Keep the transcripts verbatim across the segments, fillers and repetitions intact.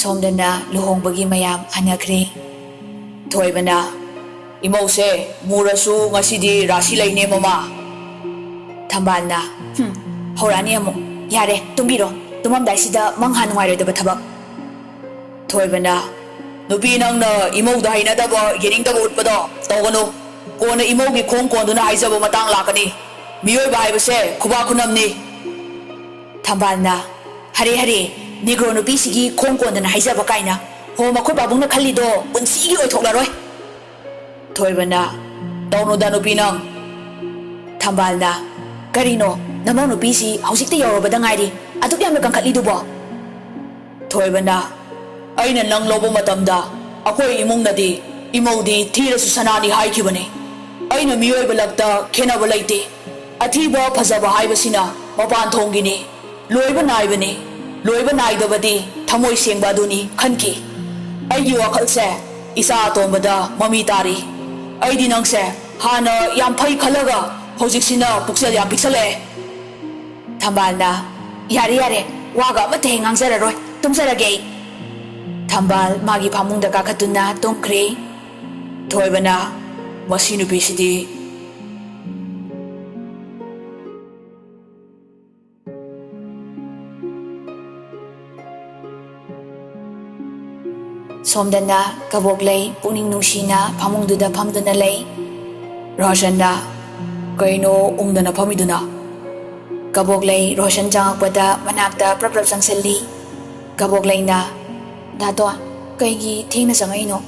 ꯁꯣꯝꯗꯅ ꯂꯨꯍꯣꯡꯕꯒꯤ ꯃꯌꯥꯝ ꯍꯟꯅꯈ꯭ꯔꯦ꯫ ꯊꯣꯏꯕꯅ, "ꯏꯃꯧꯁꯦ ꯃꯨꯔꯁꯨ ꯉꯁꯤꯗꯤ ꯔꯥꯁꯤ ꯂꯩꯅꯦ ꯃꯃꯥ"꯫ ꯊꯝꯕꯥꯜꯅ, "ꯍꯨꯝ, ꯍꯧꯔꯛꯑꯅꯤ ꯑꯃꯨꯛ꯫ ꯌꯥꯔꯦ, ꯇꯨꯝꯕꯤꯔꯣ꯫ ꯇꯨꯝꯃꯝꯗꯥꯏꯁꯤꯗ ꯃꯪꯍꯥ ꯅꯨꯡꯉꯥꯏꯔꯣꯏꯗꯕ ꯊꯕꯛ"꯫ ꯊꯣꯏꯕꯅ, "ꯅꯨꯄꯤ ꯅꯪꯅ ꯏꯃꯧꯗ ꯍꯩꯅꯗꯕ, ꯌꯦꯡꯅꯤꯡꯗꯕ ꯎꯠꯄꯗꯣ ꯇꯧꯒꯅꯨ꯫ ꯀꯣꯟꯅ ꯏꯃꯧꯒꯤ ꯈꯣꯡ ꯀꯣꯟꯗꯨꯅ ꯍꯥꯏꯖꯕ ꯃꯇꯥꯡ ꯂꯥꯛꯀꯅꯤ꯫ ꯃꯤꯑꯣꯏꯕ ꯍꯥꯏꯕꯁꯦ ꯈꯨꯕꯥꯛ ꯈꯨꯅꯝꯅꯤ"꯫ ꯊꯝꯕꯥꯜꯅ, "ꯍꯔꯦ ꯍꯔꯦ, ꯅꯦꯒ꯭ꯔꯣ ꯅꯨꯄꯤꯁꯤꯒꯤ ꯈꯣꯡ ꯀꯣꯟꯗꯅ ꯍꯥꯏꯖꯕ ꯀꯥꯏꯅ꯫ ꯍꯣ, ꯃꯈꯣꯏ ꯄꯥꯕꯨꯡꯅ ꯈꯜꯂꯤꯗꯣ ꯄꯨꯟꯁꯤꯒꯤ ꯑꯣꯏꯊꯣꯛꯂꯔꯣꯏ"꯫ ꯊꯣꯏꯕꯅ, "ꯇꯧꯅꯨꯗ ꯅꯨꯄꯤ ꯅꯪ"꯫ ꯊꯝꯕꯥꯜꯅ, "ꯀꯔꯤꯅꯣ, ꯅꯃꯧ ꯅꯨꯄꯤꯁꯤ ꯍꯧꯖꯤꯛꯇ ꯌꯧꯔꯕꯗ ꯉꯥꯏꯔꯤ, ꯑꯗꯨꯛ ꯌꯥꯝꯅ ꯀꯟꯈꯠꯂꯤꯗꯨꯕꯣ?" ꯊꯣꯏꯕꯅ, "ꯑꯩꯅ ꯅꯪ ꯂꯧꯕ ꯃꯇꯝꯗ ꯑꯩꯈꯣꯏ ꯏꯃꯨꯡꯅꯗꯤ ꯏꯃꯧꯗꯤ ꯊꯤꯔꯁꯨ ꯁꯅꯥꯅꯤ ꯍꯥꯏꯈꯤꯕꯅꯤ꯫ ꯑꯩꯅ ꯃꯤꯑꯣꯏꯕ ꯂꯛꯇ ꯈꯦꯠꯅꯕ ꯂꯩꯇꯦ꯫ ꯑꯊꯤꯕ ꯐꯖꯕ ꯍꯥꯏꯕꯁꯤꯅ ꯃꯄꯥꯟ ꯊꯣꯡꯒꯤꯅꯤ, ꯂꯣꯏꯕ ꯅꯥꯏꯕꯅꯤ꯫ ꯂꯣꯏꯕ ꯅꯥꯏꯗꯕꯗꯤ ꯊꯃꯣꯏ ꯁꯦꯡꯕ ꯑꯗꯨꯅꯤ ꯈꯟꯈꯤ꯫ ꯑꯩꯒꯤ ꯋꯥꯈꯜꯁꯦ ꯏꯆꯥ ꯑꯇꯣꯝꯕꯗ ꯃꯃꯤ ꯇꯥꯔꯤ꯫ ꯑꯩꯗꯤ ꯅꯪꯁꯦ ꯍꯥꯟꯅ ꯌꯥꯝ ꯐꯩ ꯈꯜꯂꯒ ꯍꯧꯖꯤꯛꯁꯤꯅ ꯄꯨꯛꯆꯦꯜ ꯌꯥꯝ ꯄꯤꯛꯁꯜꯂꯛꯑꯦ"꯫ ꯊꯝꯕꯥꯜꯅ, "ꯌꯥꯔꯦ, ꯌꯥꯔꯦ, ꯋꯥꯒ ꯑꯃꯠꯇ ꯍꯦꯛ ꯉꯥꯡꯖꯔꯔꯣꯏ, ꯇꯨꯝꯖꯔꯒꯦ ꯑꯩ"꯫ ꯊꯝꯕꯥꯜ ꯃꯥꯒꯤ ꯐꯃꯨꯡꯗ ꯀꯥꯈꯠꯇꯨꯅ ꯇꯨꯝꯈ꯭ꯔꯦ꯫ ꯊꯣꯏꯕꯅ, "ꯃꯁꯤ ꯅꯨꯄꯤꯁꯤꯗꯤ"꯫ ꯁꯣꯝꯗꯅ ꯀꯕꯣꯛꯂꯩ ꯄꯨꯛꯅꯤꯡ ꯅꯨꯡꯁꯤꯅ ꯐꯃꯨꯡꯗꯨꯗ ꯐꯝꯗꯨꯅ ꯂꯩ꯫ ꯔꯣꯁꯟꯅ, "ꯀꯩꯅꯣ ꯎꯪꯗꯅ ꯐꯝꯃꯤꯗꯨꯅ?" ꯀꯕꯣꯛꯂꯩ ꯔꯣꯁꯟ ꯆꯪꯉꯛꯄꯗ ꯃꯅꯥꯛꯇ ꯄ꯭ꯔꯞ ꯄ꯭ꯔꯞ ꯆꯪꯁꯤꯜꯂꯤ꯫ ꯀꯕꯣꯛꯂꯩꯅ, "ꯗꯥꯇꯣꯟ, ꯀꯩꯒꯤ ꯊꯦꯡꯅ ꯆꯪꯉꯛꯏꯅꯣ?"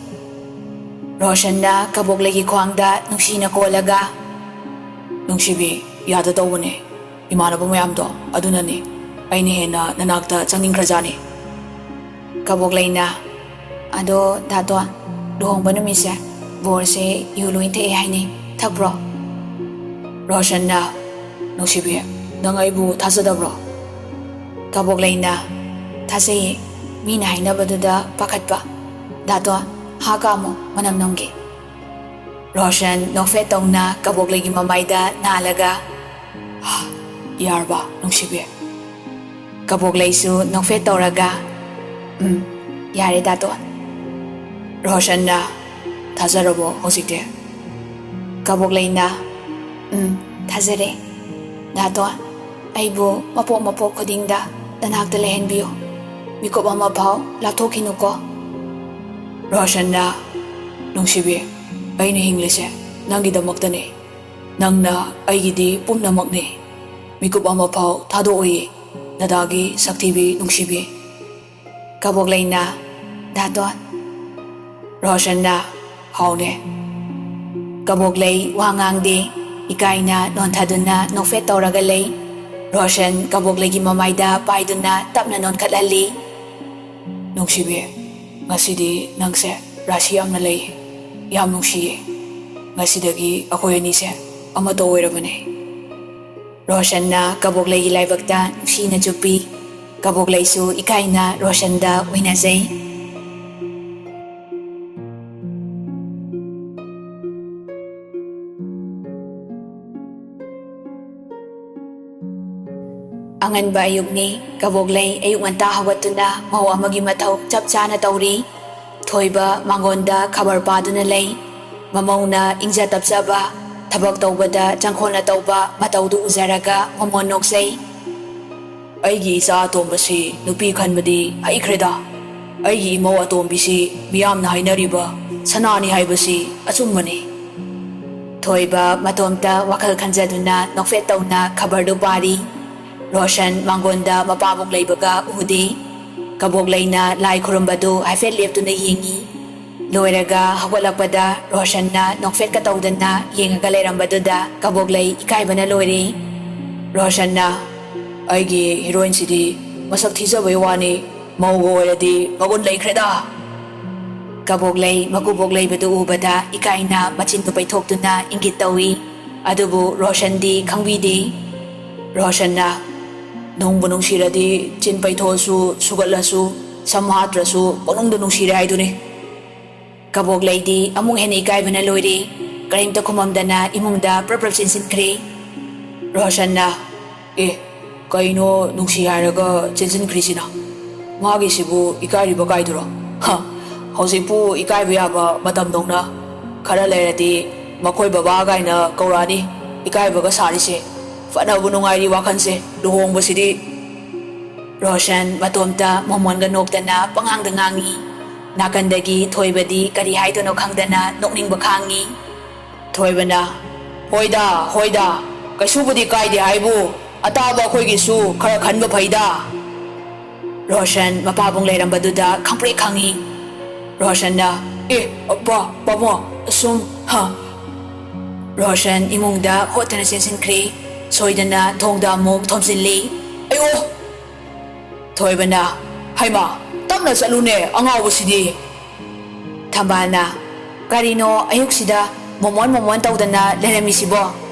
ꯔꯣꯁꯟꯅ ꯀꯕꯣꯛꯂꯩꯒꯤ ꯈ꯭ꯋꯥꯡꯗ ꯅꯨꯡꯁꯤꯅ ꯀꯣꯜꯂꯒ, "ꯅꯨꯡꯁꯤꯕꯤ, ꯌꯥꯗ ꯇꯧꯕꯅꯦ꯫ ꯏꯃꯥꯟꯅꯕ ꯃꯌꯥꯝꯗꯣ ꯑꯗꯨꯅꯅꯦ꯫ ꯑꯩꯅ ꯍꯦꯟꯅ ꯅꯅꯥꯛꯇ ꯆꯪꯅꯤꯡꯈ꯭ꯔꯖꯥꯠꯅꯤ"꯫ ꯀꯕꯣꯛꯂꯩꯅ, "ꯑꯗꯣ ꯗꯥꯇꯣꯟ, ꯂꯨꯍꯣꯡꯕ ꯅꯨꯃꯤꯠꯁꯦ ꯕꯣꯔꯁꯦ ꯌꯨ ꯂꯣꯏ ꯊꯛꯑꯦ ꯍꯥꯏꯅꯩ, ꯊꯛꯄ꯭ꯔꯣ?" ꯔꯣꯁꯟꯅ, "ꯅꯨꯡꯁꯤꯕꯤ, ꯅꯪ ꯑꯩꯕꯨ ꯊꯥꯖꯗꯕ꯭ꯔꯣ?" ꯀꯕꯣꯛꯂꯩꯅ, "ꯊꯥꯖꯩꯌꯦ, ꯃꯤꯅ ꯍꯥꯏꯅꯕꯗꯨꯗ ꯄꯥꯈꯠꯄ꯫ ꯗꯥꯇꯣꯟ, ꯍꯥ ꯀꯥꯝꯃꯣ, ꯃꯅꯝ ꯅꯝꯒꯦ"꯫ ꯔꯣꯁꯟ ꯅꯣꯛꯐꯦꯠ ꯇꯧꯅ ꯀꯕꯣꯛꯂꯩꯒꯤ ꯃꯃꯥꯏꯗ ꯅꯥꯜꯂꯒ, "ꯍꯥ, ꯌꯥꯔꯕ, ꯅꯨꯡꯁꯤꯕꯤ?" ꯀꯕꯣꯛꯂꯩꯁꯨ ꯅꯣꯛꯐꯦꯠ ꯇꯧꯔꯒ, "ꯎꯝ, "ꯌꯥꯔꯦ ꯗꯥꯇꯣꯟ꯫" ꯔꯣꯁꯟꯅ, "ꯊꯥꯖꯔꯕꯣ ꯍꯧꯖꯤꯛꯇꯤ?" ꯀꯕꯣꯛꯂꯩꯅ, "ꯎꯝ, ꯊꯥꯖꯔꯦ꯫ ꯗꯥꯇꯣꯟ, ꯑꯩꯕꯨ ꯃꯄꯣꯛ ꯃꯄꯣꯛ ꯈꯨꯗꯤꯡꯗ ꯅꯅꯥꯛꯇ ꯂꯩꯍꯟꯕꯤꯌꯨ꯫ ꯃꯤꯀꯨꯞ ꯑꯃ ꯐꯥꯎ ꯂꯥꯞꯊꯣꯛꯈꯤꯅꯨꯀꯣ꯫" ꯔꯣꯁꯟꯅ, "ꯅꯨꯡꯁꯤꯕꯤ, ꯑꯩꯅ ꯍꯤꯡꯂꯤꯁꯦ ꯅꯪꯒꯤꯗꯃꯛꯇꯅꯤ꯫ ꯅꯪꯅ ꯑꯩꯒꯤꯗꯤ ꯄꯨꯝꯅꯃꯛꯅꯤ꯫ ꯃꯤꯀꯨꯞ ꯑꯃ ꯐꯥꯎ ꯊꯥꯗꯣꯛꯑꯣꯏꯌꯦ, ꯗꯗꯥꯒꯤ ꯁꯛꯊꯤꯕꯤ ꯅꯨꯡꯁꯤꯕꯤ꯫" ꯀꯕꯣꯛꯂꯩꯅ, "ꯗꯥꯇꯣꯟ꯫" ꯔꯣꯁꯟꯅ, "ꯍꯥꯎꯅꯦ꯫" ꯀꯕꯣꯛꯂꯩ ꯋꯥ ꯉꯥꯡꯗꯦ, ꯏꯀꯥꯏꯅ ꯅꯣꯟꯊꯗꯨꯅ ꯅꯣꯛꯐꯦꯠ ꯇꯧꯔꯒ ꯂꯩ꯫ ꯔꯣꯁꯟ ꯀꯕꯣꯛꯂꯩꯒꯤ ꯃꯃꯥꯏꯗ ꯄꯥꯏꯗꯨꯅ ꯇꯞꯅ ꯅꯣꯟꯈꯠꯍꯜꯂꯤ꯫ "ꯅꯨꯡꯁꯤꯕꯤ, ꯉꯁꯤꯗꯤ ꯅꯪꯁꯦ ꯔꯥꯁꯤ ꯌꯥꯝꯅ ꯂꯩ, ꯌꯥꯝ ꯅꯨꯡꯁꯤꯌꯦ꯫ ꯉꯁꯤꯗꯒꯤ ꯑꯩꯈꯣꯏ ꯑꯅꯤꯁꯦ ꯑꯃꯠꯇ ꯑꯣꯏꯔꯕꯅꯦ꯫" ꯔꯣꯁꯟꯅ ꯀꯕꯣꯛꯂꯩꯒꯤ ꯂꯥꯏꯕꯛꯇ ꯅꯨꯡꯁꯤꯅ ꯆꯨꯞꯄꯤ꯫ ꯀꯕꯣꯛꯂꯩꯁꯨ ꯏꯀꯥꯏꯅ ꯔꯣꯁꯟꯗ ꯑꯣꯏꯅꯖꯩ꯫ ꯑꯉꯟꯕ ꯑꯌꯨꯛꯅꯤ꯫ ꯀꯕꯣꯛꯂꯩ ꯑꯌꯨꯛ ꯉꯟꯇꯥ ꯍꯧꯒꯠꯇꯨꯅ ꯃꯧ ꯑꯃꯒꯤ ꯃꯊꯧ ꯆꯞ ꯆꯥꯅ ꯇꯧꯔꯤ꯫ ꯊꯣꯏꯕ ꯃꯥꯡꯒꯣꯟꯗ ꯈꯕꯔ ꯄꯥꯗꯨꯅ ꯂꯩ꯫ ꯃꯃꯧꯅ ꯏꯪꯖ ꯇꯞꯆꯕ, ꯊꯕꯛ ꯇꯧꯕꯗ ꯆꯪꯈꯣꯟꯅ ꯇꯧꯕ ꯃꯇꯧꯗꯨ ꯎꯖꯔꯒ ꯃꯃꯣꯟ ꯅꯣꯛꯆꯩ꯫ "ꯑꯩꯒꯤ ꯏꯆꯥ ꯑꯇꯣꯝꯕꯁꯤ ꯅꯨꯄꯤ ꯈꯟꯕꯗꯤ ꯍꯩꯈ꯭ꯔꯦꯗ꯫ ꯑꯩꯒꯤ ꯏꯃꯧ ꯑꯇꯣꯝꯕꯤꯁꯤ ꯃꯤꯌꯥꯝꯅ ꯍꯥꯏꯅꯔꯤꯕ ꯁꯅꯥꯅꯤ ꯍꯥꯏꯕꯁꯤ ꯑꯆꯨꯝꯕꯅꯤ꯫" ꯊꯣꯏꯕ ꯃꯇꯣꯝꯇ ꯋꯥꯈꯜ ꯈꯟꯖꯗꯨꯅ ꯅꯣꯛꯐꯦꯠ ꯇꯧꯅ ꯈꯕꯔꯗꯨ ꯄꯥꯔꯤ꯫ ꯔꯣꯁꯟ ꯃꯥꯡꯒꯣꯟꯗ ꯃꯄꯥꯕꯨꯡ ꯂꯩꯕꯒ ꯎꯗꯦ꯫ ꯀꯕꯣꯛꯂꯩꯅ ꯂꯥꯏ ꯈꯨꯔꯨꯝꯕꯗꯨ ꯍꯥꯏꯐꯦꯠ ꯂꯦꯞꯇꯨꯅ ꯌꯦꯡꯉꯤ꯫ ꯂꯣꯏꯔꯒ ꯍꯧꯒꯠꯂꯛꯄꯗ ꯔꯣꯁꯟꯅ ꯅꯣꯛꯐꯦꯠꯀ ꯇꯧꯗꯅ ꯌꯦꯡꯉꯒ ꯂꯩꯔꯝꯕꯗꯨꯗ ꯀꯕꯣꯛꯂꯩ ꯏꯀꯥꯏꯕꯅ ꯂꯣꯏꯔꯦ꯫ ꯔꯣꯁꯟꯅ, "ꯑꯩꯒꯤ ꯍꯤꯔꯣꯏꯟꯁꯤꯗꯤ ꯃꯁꯛ ꯊꯤꯖꯕꯩ ꯋꯥꯅꯤ, ꯃꯧꯒ ꯑꯣꯏꯔꯗꯤ ꯃꯒꯨꯟ ꯂꯩꯈ꯭ꯔꯦꯗ!" ꯀꯕꯣꯛꯂꯩ ꯃꯀꯨꯕꯣꯛ ꯂꯩꯕꯗꯨ ꯎꯕꯗ ꯏꯀꯥꯏꯅ ꯃꯆꯤꯟꯗꯨ ꯄꯩꯊꯣꯛꯇꯨꯅ ꯏꯪꯒꯤꯠ ꯇꯧꯏ꯫ ꯑꯗꯨꯕꯨ ꯔꯣꯁꯟꯗꯤ ꯈꯪꯕꯤꯗꯦ꯫ ꯔꯣꯁꯟꯅ, "ꯅꯨꯡꯕꯨ ꯅꯨꯡꯁꯤꯔꯗꯤ ꯆꯤꯟ ꯄꯩꯊꯣꯛꯑꯁꯨ, ꯁꯨꯒꯠꯂꯁꯨ, ꯁꯝ ꯍꯥꯠꯇ꯭ꯔꯁꯨ ꯄꯪꯅꯨꯡꯗ ꯅꯨꯡꯁꯤꯔꯦ ꯍꯥꯏꯗꯨꯅꯤ꯫" ꯀꯕꯣꯛꯂꯩꯗꯤ ꯑꯃꯨꯛ ꯍꯦꯟꯅ ꯏꯀꯥꯏꯕꯅ ꯂꯣꯏꯔꯦ꯫ ꯀꯔꯤꯝꯇ ꯈꯨꯝꯃꯝꯗꯅ ꯏꯃꯨꯡꯗ ꯄ꯭ꯔꯞ ꯄ꯭ꯔꯞ ꯆꯦꯟꯁꯤꯟꯈ꯭ꯔꯦ꯫ ꯔꯣꯁꯟꯅ, "ꯑꯦ, ꯀꯩꯅꯣ ꯅꯨꯡꯁꯤ ꯍꯥꯏꯔꯒ ꯆꯦꯟꯁꯤꯟꯈ꯭ꯔꯤꯁꯤꯅ? ꯃꯥꯒꯤꯁꯤꯕꯨ ꯏꯀꯥꯏꯔꯤꯕ ꯀꯥꯏꯗꯨꯔꯣ? ꯍ, ꯍꯧꯖꯤꯛꯄꯨ ꯏꯀꯥꯏꯕ ꯌꯥꯕ ꯃꯇꯝꯗꯧꯅ? ꯈꯔ ꯂꯩꯔꯗꯤ ꯃꯈꯣꯏ ꯕꯕꯥ ꯀꯥꯏꯅ ꯀꯧꯔꯛꯑꯅꯤ꯫ ꯏꯀꯥꯏꯕꯒ ꯁꯥꯔꯤꯁꯦ꯫ ꯐꯅꯕꯨ ꯅꯨꯡꯉꯥꯏꯔꯤ ꯋꯥꯈꯜꯁꯦ꯫ ꯂꯨꯍꯣꯡꯕꯁꯤꯗꯤ꯫ ꯔꯣꯁꯟ ꯃꯇꯣꯝꯇ ꯃꯣꯃꯣꯟꯒ ꯅꯣꯛꯇꯅ ꯄꯉꯥꯡꯗ ꯉꯥꯡꯉꯤ꯫ ꯅꯥꯀꯟꯗꯒꯤ ꯊꯣꯏꯕꯗꯤ ꯀꯔꯤ ꯍꯥꯏꯗꯣꯏꯅꯣ ꯈꯪꯗꯅ ꯅꯣꯛꯅꯤꯡꯕ ꯈꯥꯡꯉꯤ꯫ ꯊꯣꯏꯕꯅ, "ꯍꯣꯏꯗ, ꯍꯣꯏꯗ, ꯀꯩꯁꯨꯕꯨꯗꯤ ꯀꯥꯏꯗꯦ ꯍꯥꯏꯕꯨ, ꯑꯇꯥꯕ ꯑꯩꯈꯣꯏꯒꯤꯁꯨ ꯈꯔ ꯈꯟꯕ ꯐꯩꯗ"꯫ ꯔꯣꯁꯟ ꯃꯄꯥꯕꯨꯡ ꯂꯩꯔꯝꯕꯗꯨꯗ ꯈꯪꯄ꯭ꯔꯦꯛ ꯈꯪꯉꯤ꯫ ꯔꯣꯁꯟꯅ, "ꯑꯦ, ꯄꯥ-, ꯄꯥꯕꯨꯡ, ꯑꯁꯨꯝ, ꯍ"꯫ ꯔꯣꯁꯟ ꯏꯃꯨꯡꯗ ꯍꯣꯠꯇꯅ ꯆꯦꯟꯁꯤꯟꯈ꯭ꯔꯦ꯫ ꯁꯣꯏꯗꯅ ꯊꯣꯡꯗ ꯑꯃꯨꯛ ꯊꯣꯝꯖꯤꯜꯂꯤ꯫ "ꯑꯌꯣ!" ꯊꯣꯏꯕꯅ, "ꯍꯩꯃꯥ, ꯇꯞꯅ ꯆꯠꯂꯨꯅꯦ, ꯑꯉꯥꯎꯕꯁꯤꯗꯤ!" ꯊꯝꯕꯥꯜꯅ, "ꯀꯔꯤꯅꯣ ꯑꯌꯨꯛꯁꯤꯗ ꯃꯣꯃꯣꯟ ꯃꯣꯃꯣꯟ ꯇꯧꯗꯅ ꯂꯩꯔꯝꯃꯤꯁꯤꯕꯣ?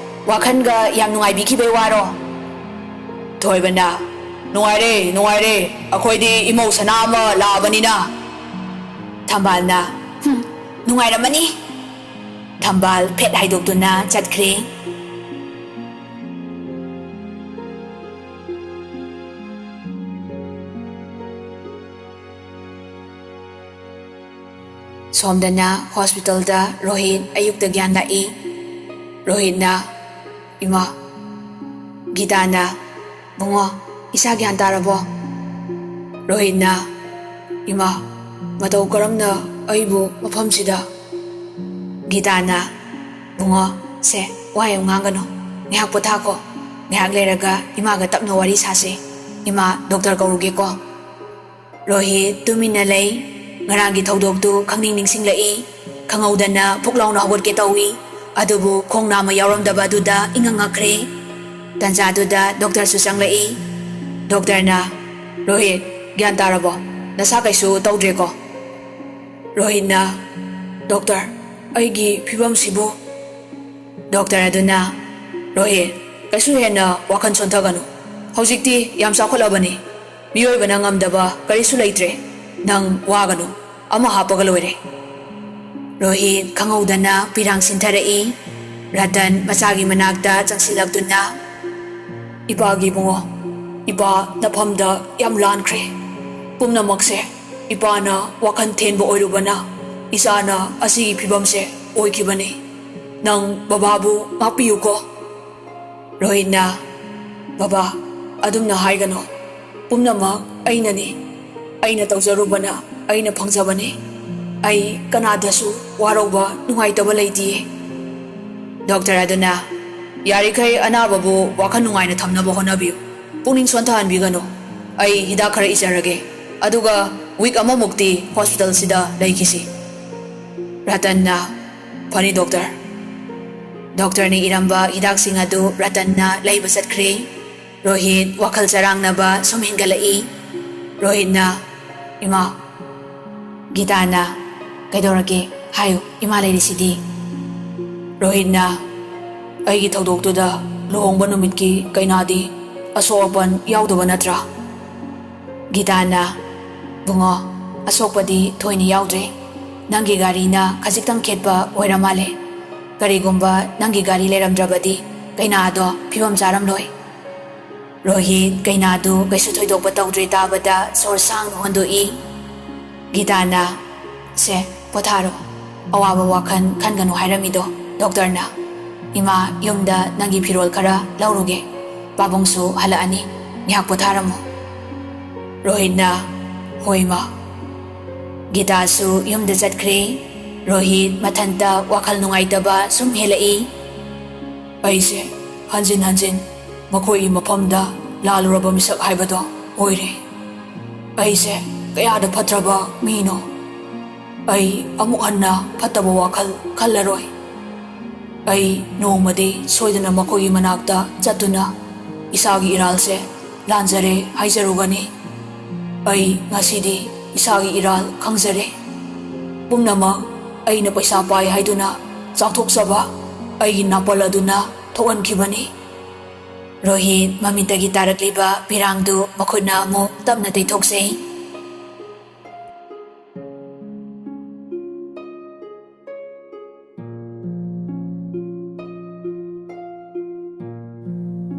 ꯋꯥꯈꯜꯒ ꯌꯥꯝ ꯅꯨꯡꯉꯥꯏꯕꯤꯈꯤꯕꯩ ꯋꯥꯔꯣ?" ꯊꯣꯏꯕꯅ, "ꯅꯨꯡꯉꯥꯏꯔꯦ, ꯅꯨꯡꯉꯥꯏꯔꯦ, ꯑꯩꯈꯣꯏꯗꯤ ꯏꯃꯧ ꯁꯅꯥ ꯑꯃ ꯂꯥꯛꯑꯕꯅꯤꯅ"꯫ ꯊꯝꯕꯥꯜꯅ, "ꯍꯨꯝ, ꯅꯨꯡꯉꯥꯏꯔꯝꯃꯅꯤ"꯫ ꯊꯝꯕꯥꯜ ꯐꯦꯠ ꯍꯥꯏꯗꯣꯛꯇꯨꯅ ꯆꯠꯈ꯭ꯔꯦ꯫ ꯁꯣꯝꯗꯅ ꯍꯣꯁꯄꯤꯇꯥꯜꯗ ꯔꯣꯍꯤꯠ ꯑꯌꯨꯛꯇ ꯒ꯭ꯌꯥꯟ ꯂꯥꯛꯏ꯫ ꯔꯣꯍꯤꯠꯅ, "ꯏꯃꯥ"꯫ ꯒꯤꯇꯥꯅ, "ꯕꯨꯡꯉꯣ, ꯏꯁꯥ ꯒ꯭ꯌꯥꯟ ꯇꯥꯔꯕꯣ?" ꯔꯣꯍꯤꯠꯅ, "ꯏꯃꯥ, ꯃꯇꯧ ꯀꯔꯝꯅ ꯑꯩꯕꯨ ꯃꯐꯝꯁꯤꯗ?" ꯒꯤꯇꯥꯅ, "ꯕꯨꯡꯉꯣ, ꯁꯦ, ꯋꯥ ꯌꯥꯝ ꯉꯥꯡꯒꯅꯨ꯫ ꯉꯥꯏꯍꯥꯛ ꯄꯣꯊꯥꯈꯣ꯫ ꯉꯥꯏꯍꯥꯛ ꯂꯩꯔꯒ ꯏꯃꯥꯒ ꯇꯞꯅ ꯋꯥꯔꯤ ꯁꯥꯁꯦ꯫ ꯏꯃꯥ, ꯗꯣꯛꯇꯔ ꯀꯧꯔꯨꯒꯦꯀꯣ"꯫ ꯔꯣꯍꯤꯠ ꯇꯨꯃꯤꯟꯅ ꯂꯩ꯫ ꯉꯔꯥꯡꯒꯤ ꯊꯧꯗꯣꯛꯇꯨ ꯈꯪꯅꯤꯡ ꯅꯤꯡꯁꯤꯡꯂꯛꯏ꯫ ꯈꯪꯍꯧꯗꯅ ꯐꯨꯛ ꯂꯥꯎꯅ ꯍꯧꯒꯠꯀꯦ ꯇꯧꯏ꯫ ꯑꯗꯨꯕꯨ ꯈꯣꯡ ꯅꯥꯝꯃ ꯌꯥꯎꯔꯝꯗꯕ ꯑꯗꯨꯗ ꯏꯉꯛ ꯉꯛꯈ꯭ꯔꯦ꯫ ꯇꯟꯖꯥꯗꯨꯗ ꯗꯣꯛꯇꯔꯁꯨ ꯆꯪꯂꯛꯏ꯫ ꯗꯣꯛꯇꯔꯅ, "ꯔꯣꯍꯤꯠ, ꯒ꯭ꯌꯥꯟ ꯇꯥꯔꯕꯣ? ꯅꯁꯥ ꯀꯩꯁꯨ ꯇꯧꯗ꯭ꯔꯦꯀꯣ?" ꯔꯣꯍꯤꯠꯅ, "ꯗꯣꯛꯇꯔ, ꯑꯩꯒꯤ ꯐꯤꯕꯝꯁꯤꯕꯨ?" ꯗꯣꯛꯇꯔ ꯑꯗꯨꯅ, "ꯔꯣꯍꯤꯠ, ꯀꯩꯁꯨ ꯍꯦꯟꯅ ꯋꯥꯈꯜ ꯁꯣꯟꯊꯒꯅꯨ꯫ ꯍꯧꯖꯤꯛꯇꯤ ꯌꯥꯝ ꯆꯥꯎꯈꯠꯂꯕꯅꯤ꯫ ꯃꯤꯑꯣꯏꯕꯅ ꯉꯝꯗꯕ ꯀꯔꯤꯁꯨ ꯂꯩꯇ꯭ꯔꯦ꯫ ꯅꯪ ꯋꯥꯒꯅꯨ꯫ ꯑꯃ ꯍꯥꯞꯄꯒ ꯂꯣꯏꯔꯦ"꯫ ꯔꯣꯍꯤꯠ ꯈꯪꯍꯧꯗꯅ ꯄꯤꯔꯥꯡ ꯁꯤꯟꯊꯔꯛꯏ꯫ ꯔꯇꯟ ꯃꯆꯥꯒꯤ ꯃꯅꯥꯛꯇ ꯆꯪꯁꯤꯜꯂꯛꯇꯨꯅ, "ꯏꯄꯥꯒꯤ ꯏꯕꯨꯡꯉꯣ, ꯏꯄꯥ ꯅꯐꯝꯗ ꯌꯥꯝ ꯂꯥꯟꯈ꯭ꯔꯦ꯫ ꯄꯨꯝꯅꯃꯛꯁꯦ ꯏꯄꯥꯅ ꯋꯥꯈꯜ ꯊꯦꯟꯕ ꯑꯣꯏꯔꯨꯕꯅ ꯏꯆꯥꯅ ꯑꯁꯤꯒꯤ ꯐꯤꯕꯝꯁꯦ ꯑꯣꯏꯈꯤꯕꯅꯤ꯫ ꯅꯪ ꯕꯕꯥꯕꯨ ꯉꯥꯛꯄꯤꯌꯨꯀꯣ꯫ ꯔꯣꯍꯤꯠꯅ, "ꯕꯕꯥ, ꯑꯗꯨꯝꯅ ꯍꯥꯏꯒꯅꯨ꯫ ꯄꯨꯝꯅꯃꯛ ꯑꯩꯅꯅꯤ꯫ ꯑꯩꯅ ꯇꯧꯖꯔꯨꯕꯅ ꯑꯩꯅ ꯐꯪꯖꯕꯅꯤ꯫ ꯑꯩ ꯀꯅꯥꯗꯁꯨ ꯋꯥꯔꯧꯕ ꯅꯨꯡꯉꯥꯏꯇꯕ ꯂꯩꯇꯤꯌꯦ꯫" ꯗꯣꯛꯇꯔ ꯑꯗꯨꯅ, "ꯌꯥꯔꯤꯈꯩ ꯑꯅꯥꯕꯕꯨ ꯋꯥꯈꯜ ꯅꯨꯡꯉꯥꯏꯅ ꯊꯝꯅꯕ ꯍꯣꯠꯅꯕꯤꯌꯨ꯫ ꯄꯨꯛꯅꯤꯡ ꯁꯣꯟꯊꯍꯟꯕꯤꯒꯅꯨ꯫ ꯑꯩ ꯍꯤꯗꯥꯛ ꯈꯔ ꯏꯖꯔꯒꯦ꯫ ꯑꯗꯨꯒ ꯋꯤꯛ ꯑꯃꯃꯨꯛꯇꯤ ꯍꯣꯁꯄꯤꯇꯥꯜꯁꯤꯗ ꯂꯩꯈꯤꯁꯤ꯫" ꯔꯇꯟꯅ, "ꯐꯅꯤ ꯗꯣꯛꯇꯔ꯫" ꯗꯣꯛꯇꯔꯅ ꯏꯔꯝꯕ ꯍꯤꯗꯥꯛꯁꯤꯡ ꯑꯗꯨ ꯔꯇꯟꯅ ꯂꯩꯕ ꯆꯠꯈ꯭ꯔꯦ꯫ ꯔꯣꯍꯤꯠ ꯋꯥꯈꯜ ꯆꯔꯥꯡꯅꯕ ꯁꯨꯝ ꯍꯦꯟꯒꯠꯂꯛꯏ꯫ ꯔꯣꯍꯤꯠꯅ, "ꯏꯃꯥ꯫" ꯒꯤꯇꯥꯅ, "ꯀꯩꯗꯧꯔꯒꯦ? ꯍꯥꯏꯌꯨ, ꯏꯃꯥ ꯂꯩꯔꯤꯁꯤꯗꯤ꯫" ꯔꯣꯍꯤꯠꯅ, "ꯑꯩꯒꯤ ꯊꯧꯗꯣꯛꯇꯨꯗ ꯂꯨꯍꯣꯡꯕ ꯅꯨꯃꯤꯠꯀꯤ ꯀꯩꯅꯥꯗꯤ ꯑꯁꯣꯛ ꯑꯄꯟ ꯌꯥꯎꯗꯕ ꯅꯠꯇ꯭ꯔꯥ?" ꯒꯤꯇꯥꯅ, "ꯕꯨꯡꯉꯣ, ꯑꯁꯣꯛꯄꯗꯤ ꯊꯣꯏꯅ ꯌꯥꯎꯗ꯭ꯔꯦ꯫ ꯅꯪꯒꯤ ꯒꯥꯔꯤꯅ ꯈꯖꯤꯛꯇꯪ ꯈꯦꯠꯄ ꯑꯣꯏꯔ ꯃꯥꯜꯂꯦ꯫ ꯀꯔꯤꯒꯨꯝꯕ ꯅꯪꯒꯤ ꯒꯥꯔꯤ ꯂꯩꯔꯝꯗ꯭ꯔꯕꯗꯤ ꯀꯩꯅꯥꯗꯣ ꯐꯤꯕꯝ ꯆꯥꯔꯝꯂꯣꯏ꯫" ꯔꯣꯍꯤꯠ ꯀꯩꯅꯥꯗꯨ ꯀꯩꯁꯨ ꯊꯣꯏꯗꯣꯛꯄ ꯇꯧꯗ꯭ꯔꯦ ꯇꯥꯕꯗ ꯁꯣꯔ ꯁꯥꯡꯅ ꯍꯣꯟꯗꯣꯛꯏ꯫ ꯒꯤꯇꯥꯅ, "ꯁꯦ, ꯄꯣꯊꯥꯔꯣ꯫ ꯑꯋꯥꯕ ꯋꯥꯈꯜ ꯈꯟꯒꯅꯨ ꯍꯥꯏꯔꯝꯃꯤꯗꯣ ꯗꯣꯛꯇꯔꯅ꯫ ꯏꯃꯥ, ꯌꯨꯝꯗ ꯅꯪꯒꯤ ꯐꯤꯔꯣꯜ ꯈꯔ ꯂꯧꯔꯨꯒꯦ꯫ ꯄꯥꯕꯨꯡꯁꯨ ꯍꯜꯂꯛꯑꯅꯤ꯫ ꯉꯥꯏꯍꯥꯛ ꯄꯣꯊꯥꯔꯝꯃꯣ꯫" ꯔꯣꯍꯤꯠꯅ, "ꯍꯣꯏ, ꯏꯃꯥ꯫" ꯒꯤꯇꯥꯁꯨ ꯌꯨꯝꯗ ꯆꯠꯈ꯭ꯔꯦ꯫ ꯔꯣꯍꯤꯠ ꯃꯊꯟꯇ ꯋꯥꯈꯜ ꯅꯨꯡꯉꯥꯏꯇꯕ ꯁꯨꯝ ꯍꯦꯜꯂꯛꯏ꯫ "ꯑꯩꯁꯦ ꯍꯟꯖꯤꯟ ꯍꯟꯖꯤꯟ ꯃꯈꯣꯏꯒꯤ ꯃꯐꯝꯗ ꯂꯥꯜꯂꯨꯔꯕ ꯃꯤꯁꯛ ꯍꯥꯏꯕꯗꯣ ꯑꯣꯏꯔꯦ꯫ ꯑꯩꯁꯦ ꯀꯌꯥꯗ ꯐꯠꯇ꯭ꯔꯕ ꯃꯤꯅꯣ꯫ ꯑꯩ ꯑꯃꯨꯛ ꯍꯟꯅ ꯐꯠꯇꯕ ꯋꯥꯈꯜ ꯈꯜꯂꯔꯣꯏ꯫ ꯑꯩ ꯅꯣꯡꯃꯗꯤ ꯁꯣꯏꯗꯅ ꯃꯈꯣꯏꯒꯤ ꯃꯅꯥꯛꯇ ꯆꯠꯇꯨꯅ ꯏꯁꯥꯒꯤ ꯏꯔꯥꯜꯁꯦ ꯂꯥꯟꯖꯔꯦ ꯍꯥꯏꯖꯔꯨꯒꯅꯤ꯫ ꯑꯩ ꯉꯁꯤꯗꯤ ꯏꯁꯥꯒꯤ ꯏꯔꯥꯜ ꯈꯪꯖꯔꯦ꯫ ꯄꯨꯝꯅꯃꯛ ꯑꯩꯅ ꯄꯩꯁꯥ ꯄꯥꯏ ꯍꯥꯏꯗꯨꯅ ꯆꯥꯎꯊꯣꯛꯆꯕ ꯑꯩꯒꯤ ꯅꯥꯄꯜ ꯑꯗꯨꯅ ꯊꯣꯛꯍꯟꯈꯤꯕꯅꯤ꯫" ꯔꯣꯍꯤꯠ ꯃꯃꯤꯠꯇꯒꯤ ꯇꯥꯔꯛꯂꯤꯕ ꯄꯤꯔꯥꯡꯗꯨ ꯃꯈꯨꯠꯅ ꯑꯃꯨꯛ ꯇꯞꯅ ꯇꯩꯊꯣꯛꯆꯩ꯫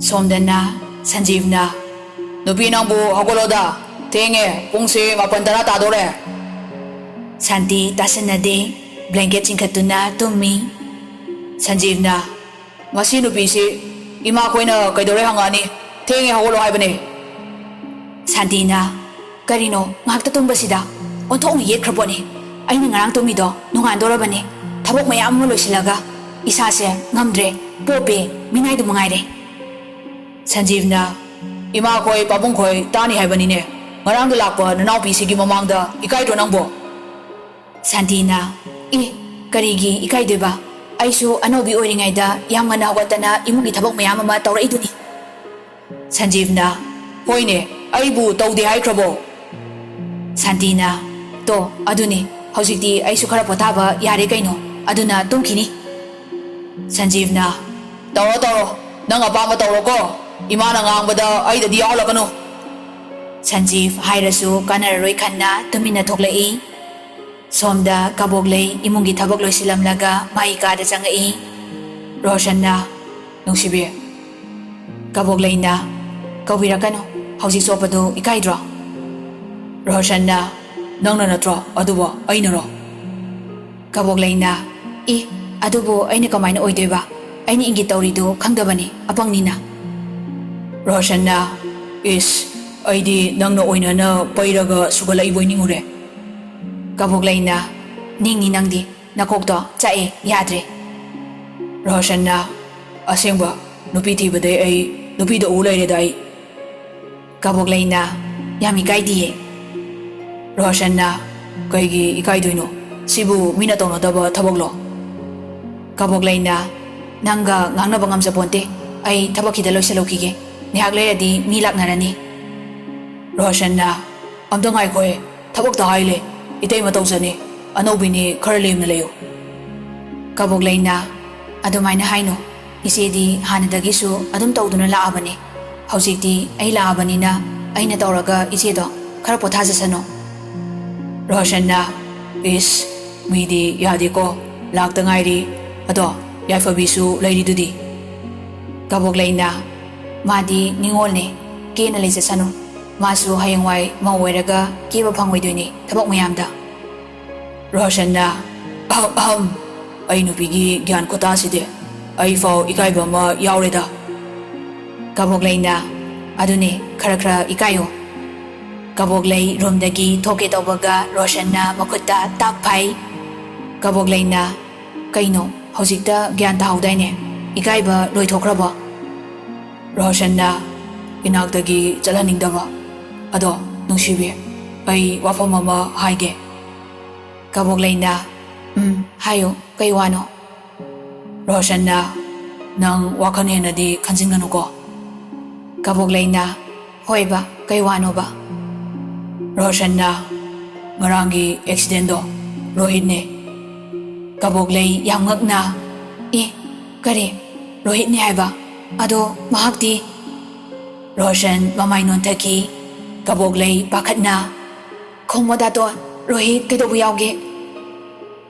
ꯁꯣꯝꯗꯅ ꯁꯟꯖꯤꯕꯅ, "ꯅꯨꯄꯤ ꯅꯪꯕꯨ ꯍꯧꯒꯠꯂꯣꯗ꯫ ꯊꯦꯡꯉꯦ, ꯄꯨꯡꯁꯦ ꯃꯥꯄꯟ ꯇꯔꯥ ꯇꯥꯗꯣꯔꯦ꯫ ꯁꯥꯟꯇꯤ ꯇꯥꯁꯟꯅꯗꯦ, ꯕ꯭ꯂꯦꯡꯀꯦꯠ ꯆꯤꯡꯈꯠꯇꯨꯅ ꯇꯨꯝꯃꯤ꯫ ꯁꯟꯖꯤꯕꯅ, "ꯃꯁꯤ ꯅꯨꯄꯤꯁꯤ ꯏꯃꯥꯈꯣꯏꯅ ꯀꯩꯗꯧꯔꯦ ꯍꯪꯉꯛꯑꯅꯤ, ꯊꯦꯡꯉꯦ ꯍꯧꯒꯠꯂꯣ ꯍꯥꯏꯕꯅꯦ꯫" ꯁꯥꯟꯇꯤꯅ, "ꯀꯔꯤꯅꯣ ꯉꯥꯏꯍꯥꯛꯇ ꯇꯨꯝꯕꯁꯤꯗ? ꯑꯣꯟꯊꯣꯛꯅ ꯌꯦꯠꯈ꯭ꯔ ꯄꯣꯠꯅꯤ꯫ ꯑꯩꯅ ꯉꯔꯥꯡ ꯇꯨꯝꯃꯤꯗꯣ ꯅꯣꯡꯉꯥꯟꯗꯣꯔꯕꯅꯤ꯫ ꯊꯕꯛ ꯃꯌꯥꯝ ꯑꯃ ꯂꯣꯏꯁꯤꯜꯂꯒ ꯏꯁꯥꯁꯦ ꯉꯝꯗ꯭ꯔꯦ, ꯄꯣꯞꯄꯦ, ꯃꯤꯅꯥꯏꯗꯨ ꯃꯉꯥꯏꯔꯦ꯫" ꯁꯟꯖꯤꯕꯅ, "ꯏꯃꯥꯈꯣꯏ ꯄꯥꯕꯨꯡꯈꯣꯏ ꯇꯥꯅꯤ ꯍꯥꯏꯕꯅꯤꯅꯦ, ꯉꯔꯥꯡꯗ ꯂꯥꯛꯄ ꯅꯅꯥꯎꯄꯤꯁꯤꯒꯤ ꯃꯃꯥꯡꯗ ꯏꯀꯥꯏꯗ꯭ꯔꯣ ꯅꯪꯕꯣ?" ꯁꯥꯟꯇꯤꯅ, "ꯑꯦ, ꯀꯔꯤꯒꯤ ꯏꯀꯥꯏꯗꯣꯏꯕ? ꯑꯩꯁꯨ ꯑꯅꯧꯕꯤ ꯑꯣꯏꯔꯤꯉꯩꯗ ꯌꯥꯝ ꯉꯟꯅ ꯍꯧꯒꯠꯇꯅ ꯏꯃꯨꯡꯒꯤ ꯊꯕꯛ ꯃꯌꯥꯝ ꯑꯃ ꯇꯧꯔꯛꯏꯗꯨꯅꯤ꯫" ꯁꯟꯖꯤꯕꯅ, "ꯍꯣꯏꯅꯦ, ꯑꯩꯕꯨ ꯇꯧꯗꯦ ꯍꯥꯏꯈ꯭ꯔꯕꯣ?" ꯁꯥꯟꯇꯤꯅ, "ꯇꯣ, ꯑꯗꯨꯅꯤ, ꯍꯧꯖꯤꯛꯇꯤ ꯑꯩꯁꯨ ꯈꯔ ꯄꯣꯊꯥꯕ ꯌꯥꯔꯦ ꯀꯩꯅꯣ, ꯑꯗꯨꯅ ꯇꯨꯝꯈꯤꯅꯤ꯫" ꯁꯟꯖꯤꯕꯅ, "ꯇꯧꯔꯣ ꯇꯧꯔꯣ, ꯅꯪ ꯑꯄꯥꯝꯕ ꯇꯧꯔꯣꯀꯣ, ꯏꯃꯥꯅ ꯉꯥꯡꯕꯗ ꯑꯩꯗꯗꯤ ꯌꯥꯎꯍꯜꯂꯛꯀꯅꯨ꯫" ꯁꯟꯖꯤꯕ ꯍꯥꯏꯔꯁꯨ ꯀꯥꯟꯅꯔꯔꯣꯏ ꯈꯟꯅ ꯇꯨꯃꯤꯟꯅ ꯊꯣꯛꯂꯛꯏ꯫ ꯁꯣꯝꯗ ꯀꯕꯣꯛꯂꯩ ꯏꯃꯨꯡꯒꯤ ꯊꯕꯛ ꯂꯣꯏꯁꯤꯜꯂꯝꯂꯒ ꯃꯥꯒꯤ ꯀꯥꯗ ꯆꯪꯉꯛꯏ꯫ ꯔꯣꯁꯟꯅ, "ꯅꯨꯡꯁꯤꯕꯤ꯫" ꯀꯕꯣꯛꯂꯩꯅ, "ꯀꯧꯕꯤꯔꯛꯀꯅꯨ, ꯍꯧꯖꯤꯛ ꯆꯣꯞꯄꯗꯨ ꯏꯀꯥꯏꯗ꯭ꯔꯣ?" ꯔꯣꯁꯟꯅ, "ꯅꯪꯅ ꯅꯠꯇ꯭ꯔꯣ ꯑꯗꯨꯕꯣ, ꯑꯩꯅꯔꯣ?" ꯀꯕꯣꯛꯂꯩꯅ, "ꯏ, ꯑꯗꯨꯕꯨ ꯑꯩꯅ ꯀꯃꯥꯏꯅ ꯑꯣꯏꯗꯣꯏꯕ? ꯑꯩꯅ ꯏꯪꯒꯤꯠ ꯇꯧꯔꯤꯗꯨ ꯈꯪꯗꯕꯅꯤ, ꯑꯄꯪꯅꯤꯅ꯫" ꯔꯣꯁꯟꯅ, "ꯏꯁ, ꯑꯩꯗꯤ ꯅꯪꯅ ꯑꯣꯏꯅꯅ ꯄꯩꯔꯒ ꯁꯨꯒꯠꯂꯛꯏꯕꯣꯏ ꯅꯤꯡꯉꯨꯔꯦ꯫" ꯀꯕꯣꯛꯂꯩꯅ, "ꯅꯤꯡꯅꯤ ꯅꯪꯗꯤ, ꯅꯀꯣꯛꯇꯣ ꯆꯥꯛꯑꯦ, ꯌꯥꯗ꯭ꯔꯦ꯫" ꯔꯣꯁꯟꯅ, "ꯑꯁꯦꯡꯕ, ꯅꯨꯄꯤ ꯊꯤꯕꯗꯩ ꯑꯩ ꯅꯨꯄꯤꯗ ꯎ ꯂꯩꯔꯦꯗ ꯑꯩ꯫" ꯀꯕꯣꯛꯂꯩꯅ, "ꯌꯥꯝ ꯏꯀꯥꯏꯗꯤꯌꯦ꯫" ꯔꯣꯁꯟꯅ, "ꯀꯩꯒꯤ ꯏꯀꯥꯏꯗꯣꯏꯅꯣ? ꯁꯤꯕꯨ ꯃꯤꯅ ꯇꯧꯅꯗꯕ ꯊꯕꯛꯂꯣ?" ꯀꯕꯣꯛꯂꯩꯅ, "ꯅꯪꯒ ꯉꯥꯡꯅꯕ ꯉꯝꯖꯄꯣꯟꯇꯦ꯫ ꯑꯩ ꯊꯕꯛ ꯈꯤꯇ ꯂꯣꯏꯁꯤꯜꯂꯨꯈꯤꯒꯦ꯫ ꯉꯥꯏꯍꯥꯛ ꯂꯩꯔꯗꯤ ꯃꯤ ꯂꯥꯛꯅꯔꯅꯤ꯫" ꯔꯣꯁꯟꯅ, "ꯑꯝꯇ ꯉꯥꯏꯈꯣꯍꯦ, ꯊꯕꯛꯇ ꯍꯥꯏꯂꯦ꯫ ꯏꯇꯩꯃ ꯇꯧꯖꯅꯤ꯫ ꯑꯅꯧꯕꯤꯅꯤ, ꯈꯔ ꯂꯦꯝꯅ ꯂꯩꯌꯨ꯫" ꯀꯕꯣꯛꯂꯩꯅ, "ꯑꯗꯨꯃꯥꯏꯅ ꯍꯥꯏꯅꯨ꯫ ꯏꯆꯦꯗꯤ ꯍꯥꯟꯅꯗꯒꯤꯁꯨ ꯑꯗꯨꯝ ꯇꯧꯗꯨꯅ ꯂꯥꯛꯑꯕꯅꯤ꯫ ꯍꯧꯖꯤꯛꯇꯤ ꯑꯩ ꯂꯥꯛꯑꯕꯅꯤꯅ ꯑꯩꯅ ꯇꯧꯔꯒ ꯏꯆꯦꯗꯣ ꯈꯔ ꯄꯣꯊꯥꯖꯁꯅꯨ꯫" ꯔꯣꯁꯟꯅ, "ꯏꯁ, ꯃꯤꯗꯤ ꯌꯥꯗꯦꯀꯣ, ꯂꯥꯛꯇ ꯉꯥꯏꯔꯤ꯫ ꯑꯗꯣ ꯌꯥꯏꯐꯕꯤꯁꯨ ꯂꯩꯔꯤꯗꯨꯗꯤ?" ꯀꯕꯣꯛꯂꯩꯅ, "ꯃꯥꯗꯤ ꯅꯤꯉꯣꯜꯅꯦ, ꯀꯦꯅ ꯂꯩꯖꯁꯅꯨ꯫ ꯃꯥꯁꯨ ꯍꯌꯦꯡꯋꯥꯏ ꯃꯧ ꯑꯣꯏꯔꯒ ꯀꯦꯕ ꯐꯪꯉꯣꯏꯗꯣꯏꯅꯤ ꯊꯕꯛ ꯃꯌꯥꯝꯗ꯫ ꯔꯣꯁꯟꯅ, "ꯑꯍꯝ, ꯑꯍꯝ, ꯑꯩ ꯅꯨꯄꯤꯒꯤ ꯒ꯭ꯌꯥꯟ ꯈꯨꯇꯥꯁꯤꯗꯤ꯫ ꯑꯩꯐꯥꯎ ꯏꯀꯥꯏꯕ ꯑꯃ ꯌꯥꯎꯔꯦꯗ꯫" ꯀꯕꯣꯛꯂꯩꯅ, "ꯑꯗꯨꯅꯦ, ꯈꯔ ꯈꯔ ꯏꯀꯥꯏꯌꯣ꯫" ꯀꯕꯣꯛꯂꯩ ꯔꯨꯝꯗꯒꯤ ꯊꯣꯛꯀꯦ ꯇꯧꯕꯒ ꯔꯣꯁꯟꯅ ꯃꯈꯨꯠꯇ ꯇꯥꯛ ꯐꯥꯏ꯫ ꯀꯕꯣꯛꯂꯩꯅ, "ꯀꯩꯅꯣ, ꯍꯧꯖꯤꯛꯇ ꯒ꯭ꯌꯥꯟ ꯇꯥꯍꯧꯗꯥꯏꯅꯦ? ꯏꯀꯥꯏꯕ ꯂꯣꯏꯊꯣꯛꯈ꯭ꯔꯕꯣ?" ꯔꯣꯁꯟꯅ, "ꯏꯅꯥꯛꯇꯒꯤ ꯆꯠꯍꯟꯅꯤꯡꯗꯕ꯫ ꯑꯗꯣ, ꯅꯨꯡꯁꯤꯕꯤ, ꯑꯩ ꯋꯥꯐꯝ ꯑꯃ ꯍꯥꯏꯒꯦ꯫" ꯀꯕꯣꯛꯂꯩꯅ, "ꯎꯝ, ꯍꯥꯏꯌꯨ, ꯀꯩ ꯋꯥꯅꯣ?" ꯔꯣꯁꯟꯅ, "ꯅꯪ ꯋꯥꯈꯜ ꯍꯦꯟꯅꯗꯤ ꯈꯟꯖꯤꯟꯒꯅꯨꯀꯣ꯫" ꯀꯕꯣꯛꯂꯩꯅ, "ꯍꯣꯏꯕ, ꯀꯩ ꯋꯥꯅꯣꯕ?" ꯔꯣꯁꯟꯅ, "ꯉꯔꯥꯡꯒꯤ ꯑꯦꯛꯁꯤꯗꯦꯟꯗꯣ, ꯔꯣꯍꯤꯠꯅꯦ꯫" ꯀꯕꯣꯛꯂꯩ ꯌꯥꯝ ꯉꯛꯅ, "ꯑꯦ, ꯀꯔꯤ? ꯔꯣꯍꯤꯠꯅꯦ ꯍꯥꯏꯕ? ꯑꯗꯣ ꯃꯍꯥꯛꯇꯤ?" ꯔꯣꯁꯟ ꯃꯃꯥꯏ ꯅꯣꯟꯊꯈꯤ꯫ ꯀꯕꯣꯛꯂꯩ ꯄꯥꯈꯠꯅ, "ꯈꯨꯝꯃꯣ ꯗꯥꯇꯣꯟ, ꯔꯣꯍꯤꯠ ꯀꯩꯗꯧꯕ ꯌꯥꯎꯒꯦ?"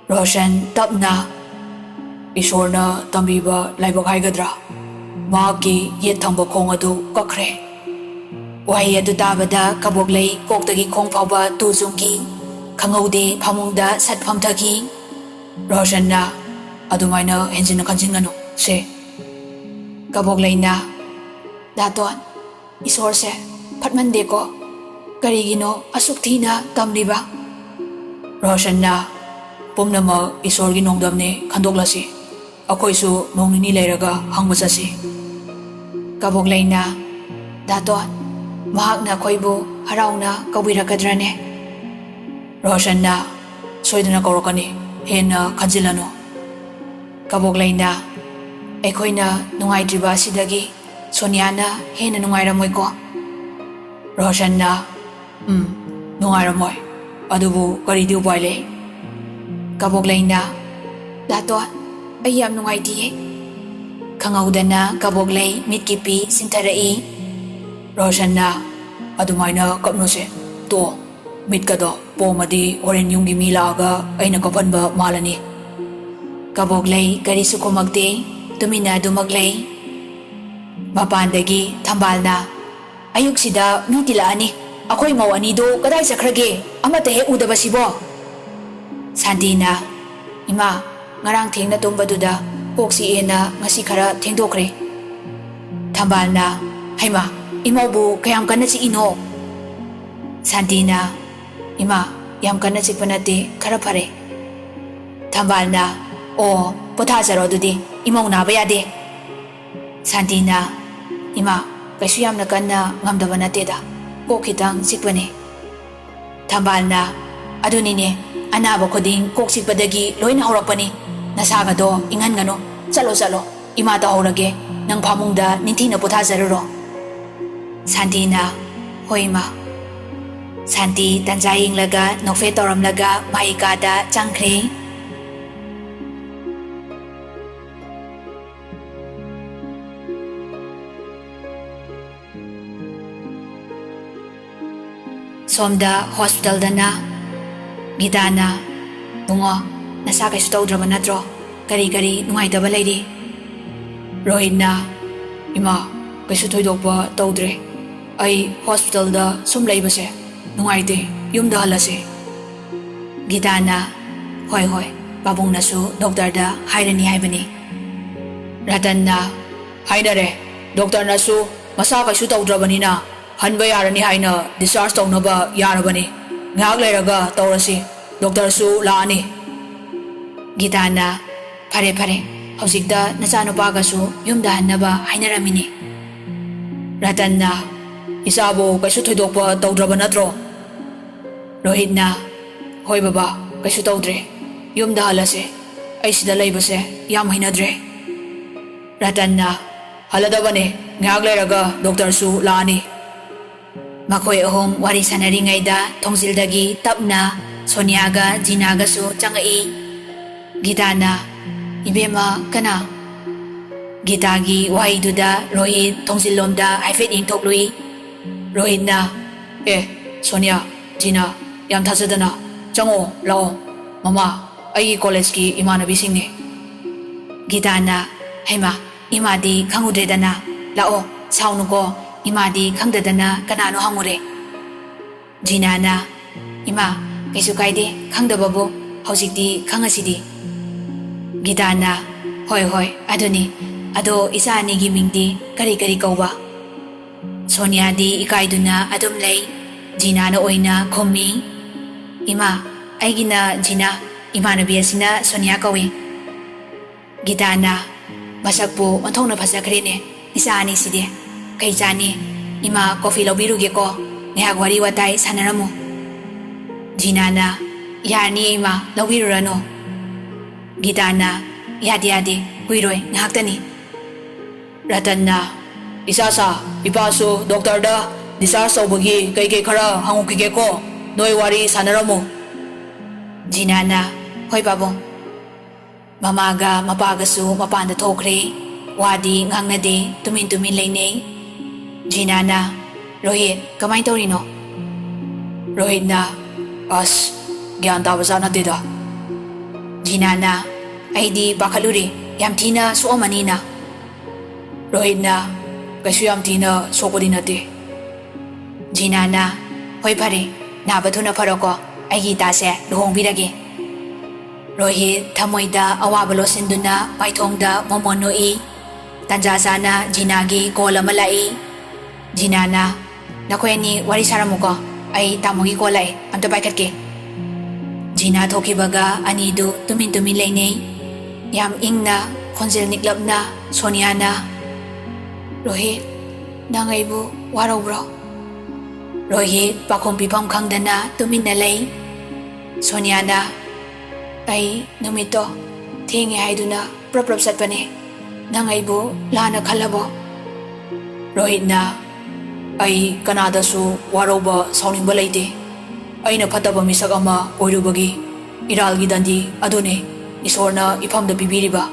ꯔꯣꯁꯟ ꯇꯞꯅ, "ꯏꯁꯣꯔꯅ ꯇꯝꯕꯤꯕ ꯂꯥꯏꯕꯛ ꯍꯥꯏꯒꯗ꯭ꯔꯥ, ꯃꯍꯥꯛꯀꯤ ꯌꯦꯠ ꯊꯪꯕ ꯈꯣꯡ ꯑꯗꯨ ꯀꯛꯈ꯭ꯔꯦ꯫" ꯋꯥꯍꯩ ꯑꯗꯨ ꯇꯥꯕꯗ ꯀꯕꯣꯛꯂꯩ ꯀꯣꯛꯇꯒꯤ ꯈꯣꯡ ꯐꯥꯎꯕ ꯇꯨ ꯆꯨꯡꯈꯤ꯫ ꯈꯪꯍꯧꯗꯦ ꯐꯃꯨꯡꯗ ꯁꯠ ꯐꯝꯊꯈꯤ꯫ ꯔꯣꯁꯟꯅ, "ꯑꯗꯨꯃꯥꯏꯅ ꯍꯦꯟꯖꯤꯟꯅ ꯈꯟꯖꯤꯟꯒꯅꯨ ꯁꯦ꯫" ꯀꯕꯣꯛꯂꯩꯅ, "ꯗꯥꯇꯣꯟ, ꯏꯁꯣꯔꯁꯦ ꯐꯠꯃꯟꯗꯦꯀꯣ꯫ ꯀꯔꯤꯒꯤꯅꯣ ꯑꯁꯨꯛ ꯊꯤꯅ ꯇꯝꯂꯤꯕ?" ꯔꯣꯁꯟꯅ, "ꯄꯨꯝꯅꯃꯛ ꯏꯁꯣꯔꯒꯤ ꯅꯣꯡꯗꯝꯅꯦ, ꯈꯟꯗꯣꯛꯂꯁꯤ꯫ ꯑꯩꯈꯣꯏꯁꯨ ꯅꯣꯡ ꯅꯤꯅꯤ ꯂꯩꯔꯒ ꯍꯪꯕ ꯆꯠꯁꯤ꯫" ꯀꯕꯣꯛꯂꯩꯅ, "ꯗꯥꯇꯣꯟ, ꯃꯍꯥꯛꯅ ꯑꯩꯈꯣꯏꯕꯨ ꯍꯔꯥꯎꯅ ꯀꯧꯕꯤꯔꯛꯀꯗ꯭ꯔꯅꯦ?" ꯔꯣꯁꯟꯅ, "ꯁꯣꯏꯗꯅ ꯀꯧꯔꯛꯀꯅꯤ, ꯍꯦꯟꯅ ꯈꯟꯖꯤꯜꯂꯅꯨ꯫" ꯀꯕꯣꯛꯂꯩꯅ, "ꯑꯩꯈꯣꯏꯅ ꯅꯨꯡꯉꯥꯏꯇ꯭ꯔꯤꯕ ꯑꯁꯤꯗꯒꯤ ꯁꯣꯅꯤꯌꯥꯅ ꯍꯦꯟꯅ ꯅꯨꯡꯉꯥꯏꯔꯝꯃꯣꯏꯀꯣ?" ꯔꯣꯁꯟꯅ, "ꯎꯝ, ꯅꯨꯡꯉꯥꯏꯔꯝꯃꯣꯏ꯫ ꯑꯗꯨꯕꯨ ꯀꯔꯤꯗꯤ ꯎꯄꯥꯏ ꯂꯩ?" ꯀꯕꯣꯛꯂꯩꯅ, "ꯗꯥꯇꯣꯟ, ꯑꯩ ꯌꯥꯝ ꯅꯨꯡꯉꯥꯏꯇꯤꯌꯦ꯫" ꯈꯪꯍꯧꯗꯅ ꯀꯕꯣꯛꯂꯩ ꯃꯤꯠꯀꯤ ꯄꯤ ꯁꯤꯟꯊꯔꯛꯏ꯫ ꯔꯣꯁꯟꯅ, "ꯑꯗꯨꯃꯥꯏꯅ ꯀꯞꯅꯨꯁꯦ, ꯇꯣ, ꯃꯤꯠꯀꯗꯣ ꯄꯣꯝꯃꯗꯤ ꯍꯣꯔꯦꯟ ꯌꯨꯝꯒꯤ ꯃꯤ ꯂꯥꯛꯑꯒ ꯑꯩꯅ ꯀꯞꯍꯟꯕ ꯃꯥꯜꯂꯅꯤ꯫" ꯀꯕꯣꯛꯂꯩ ꯀꯔꯤꯁꯨ ꯈꯨꯝꯃꯛꯇꯦ, ꯇꯨꯃꯤꯟꯅ ꯑꯗꯨꯃꯛ ꯂꯩ꯫ ꯃꯄꯥꯟꯗꯒꯤ ꯊꯝꯕꯥꯜꯅ, "ꯑꯌꯨꯛꯁꯤꯗ ꯃꯤ ꯇꯤꯜꯂꯛꯑꯅꯤ꯫ ꯑꯩꯈꯣꯏ ꯃꯧ ꯑꯅꯤꯗꯣ ꯀꯗꯥꯏ ꯆꯠꯈ꯭ꯔꯒꯦ? ꯑꯃꯠꯇ ꯍꯦꯛ ꯎꯗꯕꯁꯤꯕꯣ?" ꯁꯥꯟꯇꯤꯅ, "ꯏꯃꯥ, ꯉꯔꯥꯡ ꯊꯦꯡꯅ ꯇꯨꯝꯕꯗꯨꯗ ꯀꯣꯛ ꯆꯤꯛꯑꯦꯅ ꯉꯁꯤ ꯈꯔ ꯊꯦꯡꯗꯣꯛꯈ꯭ꯔꯦ꯫" ꯊꯝꯕꯥꯜꯅ, "ꯍꯩꯃꯥ, ꯏꯃꯧꯕꯨ ꯀꯌꯥꯝ ꯀꯟꯅ ꯆꯤꯛꯏꯅꯣ?" ꯁꯥꯟꯇꯤꯅ, "ꯏꯃꯥ, ꯌꯥꯝ ꯀꯟꯅ ꯆꯤꯛꯄ ꯅꯠꯇꯦ, ꯈꯔ ꯐꯔꯦ꯫" ꯊꯝꯕꯥꯜꯅ, "ꯑꯣ, ꯄꯣꯊꯥꯖꯔꯣ ꯑꯗꯨꯗꯤ, ꯏꯃꯧ ꯅꯥꯕ ꯌꯥꯗꯦ꯫" ꯁꯥꯟꯇꯤꯅ, "ꯏꯃꯥ, ꯀꯩꯁꯨ ꯌꯥꯝꯅ ꯀꯟꯅ ꯉꯝꯗꯕ ꯅꯠꯇꯦꯗ, ꯀꯣꯛ ꯈꯤꯇꯪ ꯆꯤꯛꯄꯅꯦ꯫" ꯊꯝꯕꯥꯜꯅ, "ꯑꯗꯨꯅꯤꯅꯦ, ꯑꯅꯥꯕ ꯈꯨꯗꯤꯡ ꯀꯣꯛ ꯆꯤꯛꯄꯗꯒꯤ ꯂꯣꯏꯅ ꯍꯧꯔꯛꯄꯅꯤ꯫ ꯅꯁꯥꯒꯗꯣ ꯏꯪꯍꯟꯒꯅꯨ꯫ ꯆꯠꯂꯣ, ꯆꯠꯂꯣ꯫ ꯏꯃꯥ ꯇꯧꯍꯧꯔꯒꯦ꯫ ꯅꯪ ꯐꯃꯨꯡꯗ ꯅꯤꯡꯊꯤꯅ ꯄꯣꯊꯥꯖꯔꯨꯔꯣ꯫" ꯁꯥꯟꯇꯤꯅ, "ꯍꯣꯏ, ꯏꯃꯥ꯫" ꯁꯥꯟꯇꯤ ꯇꯟꯖꯥ ꯌꯦꯡꯂꯒ ꯅꯣꯛꯐꯦꯠ ꯇꯧꯔꯝꯂꯒ ꯃꯥꯍꯤꯀꯥꯗ ꯆꯪꯈ꯭ꯔꯦ꯫ ꯁꯣꯝꯗ ꯍꯣꯁꯄꯤꯇꯥꯜꯗꯅ ꯒꯤꯇꯥꯅ, "ꯕꯨꯡꯉꯣ, ꯅꯁꯥ ꯀꯩꯁꯨ ꯇꯧꯗ꯭ꯔꯕ ꯅꯠꯇ꯭ꯔꯣ? ꯀꯔꯤ ꯀꯔꯤ ꯅꯨꯡꯉꯥꯏꯇꯕ ꯂꯩꯔꯤ?" ꯔꯣꯍꯤꯠꯅ, "ꯏꯃꯥ, ꯀꯩꯁꯨ ꯊꯣꯏꯗꯣꯛꯄ ꯇꯧꯗ꯭ꯔꯦ꯫ ꯑꯩ ꯍꯣꯁꯄꯤꯇꯥꯜꯗ ꯁꯨꯝ ꯂꯩꯕꯁꯦ ꯅꯨꯡꯉꯥꯏꯇꯦ꯫ ꯌꯨꯝꯗ ꯍꯜꯂꯁꯦ꯫" ꯒꯤꯇꯥꯅ, "ꯍꯣꯏ, ꯍꯣꯏ, ꯄꯥꯕꯨꯡꯅꯁꯨ ꯗꯣꯛꯇꯔꯗ ꯍꯥꯏꯔꯅꯤ ꯍꯥꯏꯕꯅꯤ꯫" ꯔꯇꯟꯅ, "ꯍꯥꯏꯅꯔꯦ꯫ ꯗꯣꯛꯇꯔꯅꯁꯨ ꯃꯁꯥ ꯀꯩꯁꯨ ꯇꯧꯗ꯭ꯔꯕꯅꯤꯅ ꯍꯟꯕ ꯌꯥꯔꯅꯤ ꯍꯥꯏꯅ ꯗꯤꯁꯆꯥꯔꯖ ꯇꯧꯅꯕ ꯌꯥꯔꯕꯅꯤ꯫ ꯉꯥꯏꯍꯥꯛ ꯂꯩꯔꯒ ꯇꯧꯔꯁꯤ꯫ ꯗꯣꯛꯇꯔꯁꯨ ꯂꯥꯛꯑꯅꯤ꯫" ꯒꯤꯇꯥꯅ, "ꯐꯔꯦ, ꯐꯔꯦ꯫ ꯍꯧꯖꯤꯛꯇ ꯅꯆꯥꯅꯨꯄꯥꯒꯁꯨ ꯌꯨꯝꯗ ꯍꯟꯅꯕ ꯍꯥꯏꯅꯔꯝꯃꯤꯅꯦ꯫" ꯔꯇꯟꯅ, "ꯏꯆꯥꯕꯨ ꯀꯩꯁꯨ ꯊꯣꯏꯗꯣꯛꯄ ꯇꯧꯗ꯭ꯔꯕ ꯅꯠꯇ꯭ꯔꯣ?" ꯔꯣꯍꯤꯠꯅ, "ꯍꯣꯏ ꯕꯕꯥ, ꯀꯩꯁꯨ ꯇꯧꯗ꯭ꯔꯦ꯫ ꯌꯨꯝꯗ ꯍꯜꯂꯁꯦ꯫ ꯑꯩ ꯁꯤꯗ ꯂꯩꯕꯁꯦ ꯌꯥꯝ ꯍꯩꯅꯗ꯭ꯔꯦ꯫" ꯔꯇꯟꯅ, "ꯍꯜꯂꯗꯕꯅꯦ꯫ ꯉꯥꯏꯍꯥꯛ ꯂꯩꯔꯒ ꯗꯣꯛꯇꯔꯁꯨ ꯂꯥꯛꯑꯅꯤ꯫" ꯃꯈꯣꯏ ꯑꯍꯨꯝ ꯋꯥꯔꯤ ꯁꯥꯟꯅꯔꯤꯉꯩꯗ ꯊꯣꯡꯖꯤꯜꯗꯒꯤ ꯇꯞꯅ ꯁꯣꯅꯤꯌꯥꯒ ꯖꯤꯅꯥꯒꯁꯨ ꯆꯪꯉꯛꯏ꯫ ꯒꯤꯇꯥꯅ, "ꯏꯕꯦꯝꯃ, ꯀꯅꯥ?" ꯒꯤꯇꯥꯒꯤ ꯋꯥꯍꯩꯗꯨꯗ ꯔꯣꯍꯤꯠ ꯊꯣꯡꯖꯤꯜꯂꯣꯝꯗ ꯍꯥꯏꯐꯦꯠ ꯌꯦꯡꯊꯣꯛꯂꯨꯏ꯫ ꯔꯣꯍꯤꯠꯅ, "ꯑꯦ, ꯁꯣꯅꯤꯌꯥ, ꯖꯤꯅꯥ, ꯌꯥꯝ ꯊꯥꯖꯗꯅ꯫ ꯆꯪꯉꯣ, ꯂꯥꯛꯑꯣ꯫ ꯃꯃꯥ, ꯑꯩꯒꯤ ꯀꯣꯂꯦꯖꯀꯤ ꯏꯃꯥꯟꯅꯕꯤꯁꯤꯡꯅꯤ꯫" ꯒꯤꯇꯥꯅ, "ꯍꯩꯃꯥ, ꯏꯃꯥꯗꯤ ꯈꯪꯉꯨꯗ꯭ꯔꯦꯗꯅ꯫ ꯂꯥꯛꯑꯣ, ꯁꯥꯎꯅꯨꯀꯣ꯫ ꯏꯃꯥꯗꯤ ꯈꯪꯗꯗꯅ ꯀꯅꯥꯅꯣ ꯍꯪꯉꯨꯔꯦ꯫ ꯖꯤꯅꯥꯅ, "ꯏꯃꯥ, ꯀꯩꯁꯨ ꯀꯥꯏꯗꯦ, ꯈꯪꯗꯕꯕꯨ, ꯍꯧꯖꯤꯛꯇꯤ ꯈꯪꯉꯁꯤꯗꯤ꯫" ꯒꯤꯇꯥꯅ, "ꯍꯣꯏ, ꯍꯣꯏ, ꯑꯗꯨꯅꯤ꯫ ꯑꯗꯣ ꯏꯆꯥ ꯑꯅꯤꯒꯤ ꯃꯤꯡꯗꯤ ꯀꯔꯤ ꯀꯔꯤ ꯀꯧꯕ?" ꯁꯣꯅꯤꯌꯥꯗꯤ ꯏꯀꯥꯏꯗꯨꯅ ꯑꯗꯨꯝ ꯂꯩ꯫ ꯖꯤꯅꯥꯅ ꯑꯣꯏꯅ ꯈꯨꯝꯃꯤ, "ꯏꯃꯥ, ꯑꯩꯒꯤꯅ ꯖꯤꯅꯥ, ꯏꯃꯥꯟꯅꯕꯤ ꯑꯁꯤꯅ ꯁꯣꯅꯤꯌꯥ ꯀꯧꯏ꯫" ꯒꯤꯇꯥꯅ, "ꯃꯁꯛꯄꯨ ꯑꯣꯟꯊꯣꯛꯅ ꯐꯖꯈ꯭ꯔꯦꯅꯦ, ꯏꯆꯥ ꯑꯅꯤꯁꯤꯗꯤ꯫ ꯀꯩ ꯆꯥꯅꯤ? ꯏꯃꯥ, ꯀꯣꯐꯤ ꯂꯧꯕꯤꯔꯨꯒꯦꯀꯣ, ꯉꯥꯏꯍꯥꯛ ꯋꯥꯔꯤ ꯋꯥꯇꯥꯏ ꯁꯥꯟꯅꯔꯝꯃꯨ꯫" ꯖꯤꯅꯥꯅ, "ꯌꯥꯔꯅꯤꯌꯦ ꯏꯃꯥ, ꯂꯧꯕꯤꯔꯨꯔꯅꯨ꯫" ꯒꯤꯇꯥꯅ, "ꯌꯥꯗꯦ, ꯌꯥꯗꯦ, ꯀꯨꯏꯔꯣꯏ, ꯉꯥꯏꯍꯥꯛꯇꯅꯤ꯫" ꯔꯇꯟꯅ, "ꯏꯆꯥꯁꯥ, ꯏꯄꯥꯁꯨ ꯗꯣꯛꯇꯔꯗ ꯗꯤꯁꯆꯥꯔꯖ ꯇꯧꯕꯒꯤ ꯀꯩꯀꯩ ꯈꯔ ꯍꯪꯉꯨꯈꯤꯒꯦꯀꯣ, ꯅꯣꯏ ꯋꯥꯔꯤ ꯁꯥꯟꯅꯔꯝꯃꯨ꯫" ꯖꯤꯅꯥꯅ, "ꯍꯣꯏ ꯄꯥꯕꯨꯡ꯫" ꯃꯃꯥꯒ ꯃꯄꯥꯒꯁꯨ ꯃꯄꯥꯟꯗ ꯊꯣꯛꯈ꯭ꯔꯦ꯫ ꯋꯥꯗꯤ ꯉꯥꯡꯅꯗꯦ, ꯇꯨꯃꯤꯟ ꯇꯨꯃꯤꯟ ꯂꯩꯅꯩ꯫ ꯖꯤꯅꯥꯅ, "ꯔꯣꯍꯤꯠ, ꯀꯃꯥꯏ ꯇꯧꯔꯤꯅꯣ?" ꯔꯣꯍꯤꯠꯅ, "ꯑꯁ, ꯒ꯭ꯌꯥꯟ ꯇꯥꯕ ꯖꯥꯠ ꯅꯠꯇꯦꯗ꯫" ꯖꯤꯅꯥꯅ, "ꯑꯩꯗꯤ ꯄꯥꯈꯠꯂꯨꯔꯦ, ꯌꯥꯝ ꯊꯤꯅ ꯁꯣꯛꯑꯝꯃꯅꯤꯅ꯫" ꯔꯣꯍꯤꯠꯅ, "ꯀꯩꯁꯨ ꯌꯥꯝ ꯊꯤꯅ ꯁꯣꯛꯄꯗꯤ ꯅꯠꯇꯦ꯫" ꯖꯤꯅꯥꯅ, "ꯍꯣꯏ, ꯐꯔꯦ, ꯅꯥꯕ ꯊꯨꯅ ꯐꯔꯣꯀꯣ, ꯑꯩꯒꯤ ꯏꯇꯥꯁꯦ ꯂꯨꯍꯣꯡꯕꯤꯔꯒꯦ꯫" ꯔꯣꯍꯤꯠ ꯊꯃꯣꯏꯗ ꯑꯋꯥꯕ ꯂꯣꯠꯁꯤꯟꯗꯨꯅ ꯃꯥꯏꯊꯣꯡꯗ ꯃꯣꯃꯣꯟ ꯅꯣꯛꯏ꯫ ꯇꯟꯖꯥ ꯆꯥꯅ ꯖꯤꯅꯥꯒꯤ ꯀꯣꯜ ꯑꯃ ꯂꯥꯛꯏ꯫ ꯖꯤꯅꯥꯅ, "ꯅꯈꯣꯏ ꯑꯅꯤ ꯋꯥꯔꯤ ꯁꯥꯔꯝꯃꯨꯀꯣ, ꯑꯩ ꯇꯥꯃꯣꯒꯤ ꯀꯣꯜ ꯂꯥꯛꯑꯦ, ꯑꯝꯇ ꯄꯥꯏꯈꯠꯀꯦ꯫" ꯖꯤꯅꯥ ꯊꯣꯛꯈꯤꯕꯒ ꯑꯅꯤꯗꯨ ꯇꯨꯃꯤꯟ ꯇꯨꯃꯤꯟ ꯂꯩꯅꯩ꯫ ꯌꯥꯝ ꯏꯪꯅ, ꯈꯣꯟꯖꯦꯜ ꯅꯤꯛꯂꯞꯅ ꯁꯣꯅꯤꯌꯥꯅ, "ꯔꯣꯍꯤꯠ, ꯅꯪ ꯑꯩꯕꯨ ꯋꯥꯔꯧꯕ꯭ꯔꯣ?" ꯔꯣꯍꯤꯠ ꯄꯥꯈꯨꯝ ꯄꯤꯐꯝ ꯈꯪꯗꯅ ꯇꯨꯃꯤꯟꯅ ꯂꯩ꯫ ꯁꯣꯅꯤꯌꯥꯅ, "ꯑꯩ ꯅꯨꯃꯤꯠꯇꯣ ꯊꯦꯡꯉꯦ ꯍꯥꯏꯗꯨꯅ ꯄ꯭ꯔꯞ ꯄ꯭ꯔꯞ ꯆꯠꯄꯅꯦ꯫ ꯅꯪ ꯑꯩꯕꯨ ꯂꯥꯟꯅ ꯈꯜꯂꯕꯣ?" ꯔꯣꯍꯤꯠꯅ, "ꯑꯩ ꯀꯅꯥꯗꯁꯨ ꯋꯥꯔꯧꯕ ꯁꯥꯎꯅꯤꯡꯕ ꯂꯩꯇꯦ꯫ ꯑꯩꯅ ꯐꯠꯇꯕ ꯃꯤꯁꯛ ꯑꯃ ꯑꯣꯏꯔꯨꯕꯒꯤ ꯏꯔꯥꯜꯒꯤ ꯗꯟꯗꯤ ꯑꯗꯨꯅꯤ ꯏꯁꯣꯔꯅ ꯏꯐꯝꯗ ꯄꯤꯕꯤꯔꯤꯕ꯫"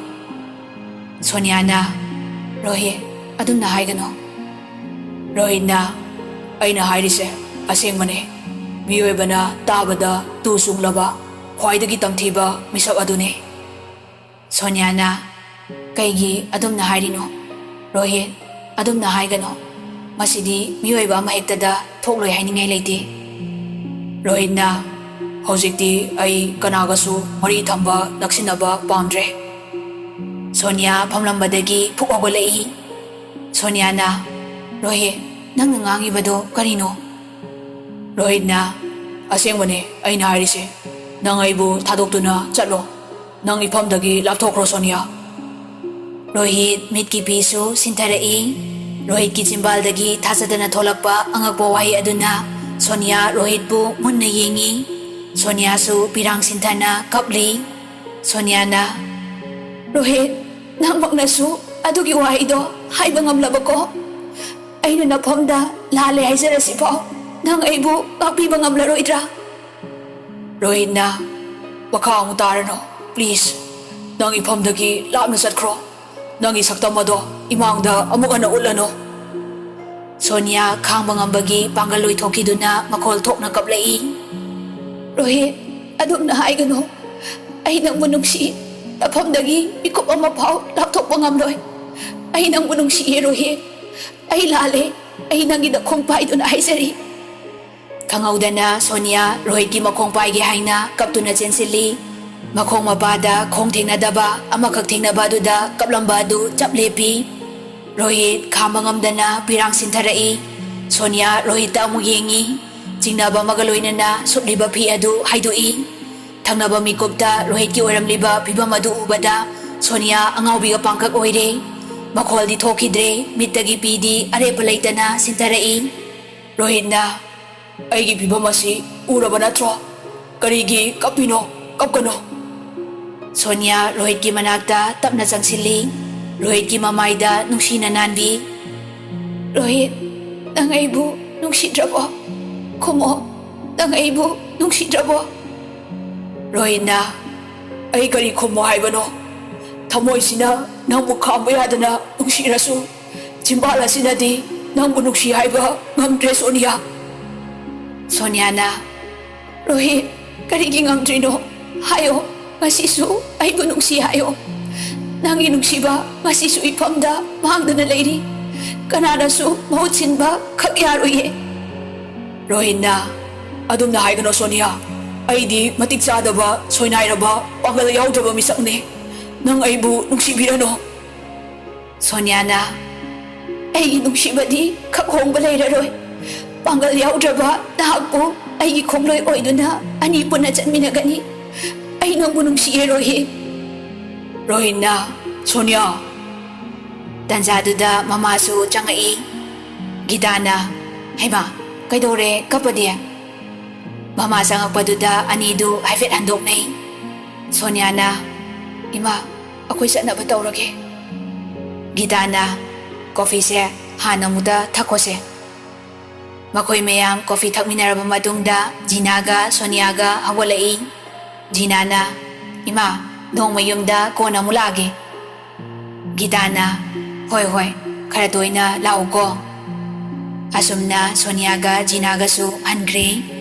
ꯁꯣꯅꯤꯌꯥꯅ, "ꯔꯣꯍꯤꯠ, ꯑꯗꯨꯝꯅ ꯍꯥꯏꯒꯅꯨ꯫" ꯔꯣꯍꯤꯠꯅ, "ꯑꯩꯅ ꯍꯥꯏꯔꯤꯁꯦ ꯑꯁꯦꯡꯕꯅꯦ꯫ ꯃꯤꯑꯣꯏꯕꯅ ꯇꯥꯕꯗ ꯇꯨ ꯆꯨꯡꯂꯕ, ꯈ꯭ꯋꯥꯏꯗꯒꯤ ꯇꯝꯊꯤꯕ ꯃꯤꯁꯛ ꯑꯗꯨꯅꯤ꯫" ꯁꯣꯅꯤꯌꯥꯅ, "ꯀꯩꯒꯤ ꯑꯗꯨꯝꯅ ꯍꯥꯏꯔꯤꯅꯣ? ꯔꯣꯍꯤꯠ, ꯑꯗꯨꯝꯅ ꯍꯥꯏꯒꯅꯨ꯫ ꯃꯁꯤꯗꯤ ꯃꯤꯑꯣꯏꯕ ꯑꯃꯍꯦꯛꯇꯗ ꯊꯣꯛꯂꯣꯏ ꯍꯥꯏꯅꯤꯡꯉꯥꯏ ꯂꯩꯇꯦ꯫ ꯔꯣꯍꯤꯠꯅ, "ꯍꯧꯖꯤꯛꯇꯤ ꯑꯩ ꯀꯅꯥꯒꯁꯨ ꯃꯔꯤ ꯊꯝꯕ ꯅꯛꯁꯤꯟꯅꯕ ꯄꯥꯝꯗ꯭ꯔꯦ꯫" ꯁꯣꯅꯤꯌꯥ ꯐꯝꯂꯝꯕꯗꯒꯤ ꯐꯨꯛ ꯍꯧꯒꯠꯂꯛꯏ꯫ ꯁꯣꯅꯤꯌꯥꯅ, "ꯔꯣꯍꯤꯠ, ꯅꯪꯅ ꯉꯥꯡꯉꯤꯕꯗꯣ ꯀꯔꯤꯅꯣ?" ꯔꯣꯍꯤꯠꯅ, "ꯑꯁꯦꯡꯕꯅꯦ ꯑꯩꯅ ꯍꯥꯏꯔꯤꯁꯦ꯫ ꯅꯪ ꯑꯩꯕꯨ ꯊꯥꯗꯣꯛꯇꯨꯅ ꯆꯠꯂꯣ꯫ ꯅꯪ ꯏꯐꯝꯗꯒꯤ ꯂꯥꯞꯊꯣꯛꯈ꯭ꯔꯣ, ꯁꯣꯅꯤꯌꯥ꯫" ꯔꯣꯍꯤꯠ ꯃꯤꯠꯀꯤ ꯄꯤꯁꯨ ꯁꯤꯟꯊꯔꯛꯏ꯫ ꯔꯣꯍꯤꯠꯀꯤ ꯆꯤꯝꯕꯥꯜꯗꯒꯤ ꯊꯥꯖꯗꯅ ꯊꯣꯛꯂꯛꯄ ꯑꯉꯛꯄ ꯋꯥꯍꯩ ꯑꯗꯨꯅ ꯁꯣꯅꯤꯌꯥ ꯔꯣꯍꯤꯠꯄꯨ ꯃꯨꯟꯅ ꯌꯦꯡꯉꯤ꯫ ꯁꯣꯅꯤꯌꯥꯁꯨ ꯄꯤꯔꯥꯡ ꯁꯤꯟꯊꯅ ꯀꯞꯂꯤ꯫ ꯁꯣꯅꯤꯌꯥꯅ, "ꯔꯣꯍꯤꯠ, ꯅꯪꯃꯛꯅꯁꯨ ꯑꯗꯨꯒꯤ ꯋꯥꯍꯩꯗꯣ ꯍꯥꯏꯕ ꯉꯝꯂꯕꯀꯣ? ꯑꯩꯅ ꯅꯐꯝꯗ ꯂꯥꯜꯂꯦ ꯍꯥꯏꯖꯔꯁꯤꯐꯥꯎ ꯅꯪ ꯑꯩꯕꯨ ꯉꯥꯛꯄꯤꯕ ꯉꯝꯂꯔꯣꯏꯗ꯭ꯔꯥ?" ꯔꯣꯍꯤꯠꯅ, "ꯃꯈꯥ ꯑꯃꯨꯛ ꯇꯥꯔꯅꯨ, please꯫ ꯅꯪ ꯏꯐꯝꯗꯒꯤ ꯂꯥꯞꯅ ꯆꯠꯈ꯭ꯔꯣ꯫ ꯅꯪꯒꯤ ꯁꯛꯇꯝ ꯑꯗꯣ ꯏꯃꯥꯡꯗ ꯑꯃꯨꯛ ꯍꯟꯅ ꯎꯠꯂꯅꯨ꯫" ꯁꯣꯅꯤꯌꯥ ꯈꯥꯡꯕ ꯉꯝꯕꯒꯤ ꯄꯥꯡꯒꯜ ꯂꯣꯏꯊꯣꯛꯈꯤꯗꯨꯅ ꯃꯈꯣꯜ ꯊꯣꯛꯅ ꯀꯞꯂꯛꯏ꯫ "ꯔꯣꯍꯤꯠ, ꯑꯗꯨꯝꯅ ꯍꯥꯏꯒꯅꯨ꯫ ꯑꯩ ꯅꯪꯕꯨ ꯅꯨꯡꯁꯤ꯫ ꯅꯐꯝꯗꯒꯤ ꯃꯤꯀꯨꯞ ꯑꯃ ꯐꯥꯎ ꯂꯥꯞꯊꯣꯛꯄ ꯉꯝꯂꯣꯏ꯫ ꯑꯩ ꯅꯪꯕꯨ ꯅꯨꯡꯁꯤꯌꯦ, ꯔꯣꯍꯤꯠ꯫ ꯑꯩ ꯂꯥꯜꯂꯦ꯫ ꯑꯩ ꯅꯪꯒꯤꯗ ꯈꯣꯡ ꯄꯥꯏꯗꯨꯅ ꯍꯥꯏꯖꯔꯤ꯫" ꯈꯪꯍꯧꯗꯅ ꯁꯣꯅꯤꯌꯥ ꯔꯣꯍꯤꯠꯀꯤ ꯃꯈꯣꯡ ꯄꯥꯏꯒꯦ ꯍꯥꯏꯅ ꯀꯞꯇꯨꯅ ꯆꯦꯟꯁꯤꯜꯂꯤ꯫ ꯃꯈꯣꯡ ꯃꯄꯥꯗ ꯈꯣꯡ ꯊꯦꯡꯅꯗꯕ ꯑꯃꯈꯛ ꯊꯦꯡꯅꯕ ꯑꯗꯨꯗ ꯀꯞꯂꯝꯕ ꯑꯗꯨ ꯆꯞ ꯂꯦꯞꯄꯤ꯫ ꯔꯣꯍꯤꯠ ꯈꯥꯝꯕ ꯉꯝꯗꯅ ꯄꯤꯔꯥꯡ ꯁꯤꯟꯊꯔꯛꯏ꯫ ꯁꯣꯅꯤꯌꯥ ꯔꯣꯍꯤꯠꯇ ꯑꯃꯨꯛ ꯌꯦꯡꯉꯤ꯫ ꯆꯤꯡꯅꯕ ꯑꯃꯒ ꯂꯣꯏꯅꯅ ꯁꯨꯞꯂꯤꯕ ꯐꯤ ꯑꯗꯨ ꯍꯥꯏꯗꯣꯛꯏ꯫ ꯊꯪꯅꯕ ꯃꯤꯀꯨꯞꯇ ꯔꯣꯍꯤꯠꯀꯤ ꯑꯣꯏꯔꯝꯂꯤꯕ ꯐꯤꯕꯝ ꯑꯗꯨ ꯎꯕꯗ ꯁꯣꯅꯤꯌꯥ ꯑꯉꯥꯎꯕꯤꯒ ꯄꯥꯡꯀꯛ ꯑꯣꯏꯔꯦ꯫ ꯃꯈꯣꯜꯗꯤ ꯊꯣꯛꯈꯤꯗ꯭ꯔꯦ, ꯃꯤꯠꯇꯒꯤ ꯄꯤꯗꯤ ꯑꯔꯦꯞꯄ ꯂꯩꯇꯅ ꯁꯤꯟꯊꯔꯛꯏ꯫ ꯔꯣꯍꯤꯠꯅ, "ꯑꯩꯒꯤ ꯐꯤꯕꯝ ꯑꯁꯤ ꯎꯔꯕ ꯅꯠꯇ꯭ꯔꯣ? ꯀꯔꯤꯒꯤ ꯀꯞꯄꯤꯅꯣ? ꯀꯞꯀꯅꯨ꯫" ꯁꯣꯅꯤꯌꯥ ꯔꯣꯍꯤꯠꯀꯤ ꯃꯅꯥꯛꯇ ꯇꯞꯅ ꯆꯪꯁꯤꯜꯂꯤ꯫ ꯔꯣꯍꯤꯠꯀꯤ ꯃꯃꯥꯏꯗ ꯅꯨꯡꯁꯤꯅ ꯅꯥꯟꯕꯤ꯫ "ꯔꯣꯍꯤꯠ, ꯅꯪ ꯑꯩꯕꯨ ꯅꯨꯡꯁꯤꯗ꯭ꯔꯕꯣ? ꯈꯨꯝꯃꯣ, ꯅꯪ ꯑꯩꯕꯨ ꯅꯨꯡꯁꯤꯗ꯭ꯔꯕꯣ?" ꯔꯣꯍꯤꯠꯅ, "ꯑꯩ ꯀꯔꯤ ꯈꯨꯝꯃꯣ ꯍꯥꯏꯕꯅꯣ? ꯊꯃꯣꯏꯁꯤꯅ ꯅꯪꯕꯨ ꯈꯥꯝꯕ ꯌꯥꯗꯅ ꯅꯨꯡꯁꯤꯔꯁꯨ, ꯆꯤꯝꯕꯥꯜ ꯑꯁꯤꯅꯗꯤ ꯅꯪꯕꯨ ꯅꯨꯡꯁꯤ ꯍꯥꯏꯕ ꯉꯝꯗ꯭ꯔꯦ, ꯁꯣꯅꯤꯌꯥ꯫" ꯁꯣꯅꯤꯌꯥꯅ, "ꯔꯣꯍꯤꯠ, ꯀꯔꯤꯒꯤ ꯉꯝꯗ꯭ꯔꯤꯅꯣ? ꯍꯥꯏꯌꯣ, ꯉꯁꯤꯁꯨ ꯑꯩꯕꯨ ꯅꯨꯡꯁꯤ ꯍꯥꯏꯌꯣ꯫ ꯅꯪꯒꯤ ꯅꯨꯡꯁꯤꯕ ꯉꯁꯤꯁꯨ ꯏꯐꯝꯗ ꯃꯥꯡꯗꯅ ꯂꯩꯔꯤ꯫ ꯀꯅꯥꯅꯁꯨ ꯃꯍꯨꯠ ꯁꯤꯟꯕ ꯈꯛ ꯌꯥꯔꯣꯏꯌꯦ꯫ ꯔꯣꯍꯤꯟꯅ, "ꯑꯗꯨꯝꯅ ꯍꯥꯏꯒꯅꯣ ꯁꯣꯅꯤꯌꯥ, ꯑꯩꯗꯤ ꯃꯇꯤꯛ ꯆꯥꯗꯕ, ꯁꯣꯏꯅꯥꯏꯔꯕ, ꯄꯥꯡꯒꯜ ꯌꯥꯎꯗ꯭ꯔꯕ ꯃꯤꯁꯛꯅꯦ꯫ ꯅꯪ ꯑꯩꯕꯨ ꯅꯨꯡꯁꯤꯕꯤꯔꯅꯣ꯫" ꯁꯣꯅꯤꯌꯥꯅ, "ꯑꯩꯒꯤ ꯅꯨꯡꯁꯤꯕꯗꯤ ꯈꯛ ꯍꯣꯡꯕ ꯂꯩꯔꯔꯣꯏ꯫ ꯄꯥꯡꯒꯜ ꯌꯥꯎꯗ꯭ꯔꯕ ꯅꯍꯥꯛꯄꯨ ꯑꯩꯒꯤ ꯈꯣꯡꯂꯣꯏ ꯑꯣꯏꯗꯨꯅ ꯑꯅꯤ ꯄꯨꯟꯅ ꯆꯠꯃꯤꯟꯅꯒꯅꯤ꯫ ꯑꯩ ꯅꯪꯕꯨ ꯅꯨꯡꯁꯤꯌꯦ ꯔꯣꯍꯤꯟ꯫" ꯔꯣꯍꯤꯟꯅ, "ꯁꯣꯅꯤꯌꯥ!" ꯇꯟꯖꯥꯗꯨꯗ ꯃꯃꯥꯁꯨ ꯆꯪꯉꯛꯏ꯫ ꯒꯤꯇꯥꯅ, "ꯍꯩꯃꯥ, ꯀꯩꯗꯧꯔꯦ ꯀꯞꯄꯗꯤ?" ꯃꯃꯥ ꯆꯪꯉꯛꯄꯗꯨꯗ ꯑꯅꯤꯗꯨ ꯍꯥꯏꯐꯦꯠ ꯍꯟꯗꯣꯛꯅꯩ꯫ ꯁꯣꯅꯤꯌꯥꯅ, "ꯏꯃꯥ, ꯑꯩꯈꯣꯏ ꯆꯠꯅꯕ ꯇꯧꯔꯒꯦ꯫" ꯒꯤꯇꯥꯅ, "ꯀꯣꯐꯤꯁꯦ ꯍꯥꯟꯅ ꯑꯃꯨꯛꯇ ꯊꯛꯈꯣꯁꯦ꯫" ꯃꯈꯣꯏ ꯃꯌꯥꯝ ꯀꯣꯐꯤ ꯊꯛꯃꯤꯟꯅꯔꯕ ꯃꯇꯨꯡꯗ ꯖꯤꯅꯥꯒ ꯁꯣꯅꯤꯌꯥꯒ ꯍꯧꯒꯠꯂꯛꯏ꯫ ꯖꯤꯅꯥꯅ, "ꯏꯃꯥ, ꯅꯣꯡꯃ ꯌꯨꯝꯗ ꯀꯣꯟꯅ ꯑꯃꯨꯛ ꯂꯥꯛꯑꯒꯦ꯫" ꯒꯤꯇꯥꯅ, "ꯍꯣꯏ, ꯍꯣꯏ, ꯈꯔ ꯇꯣꯏꯅ ꯂꯥꯛꯎꯀꯣ꯫" ꯑꯁꯨꯝꯅ ꯁꯣꯅꯤꯌꯥꯒ ꯖꯤꯅꯥꯒꯁꯨ ꯍꯟꯈ꯭ꯔꯦ꯫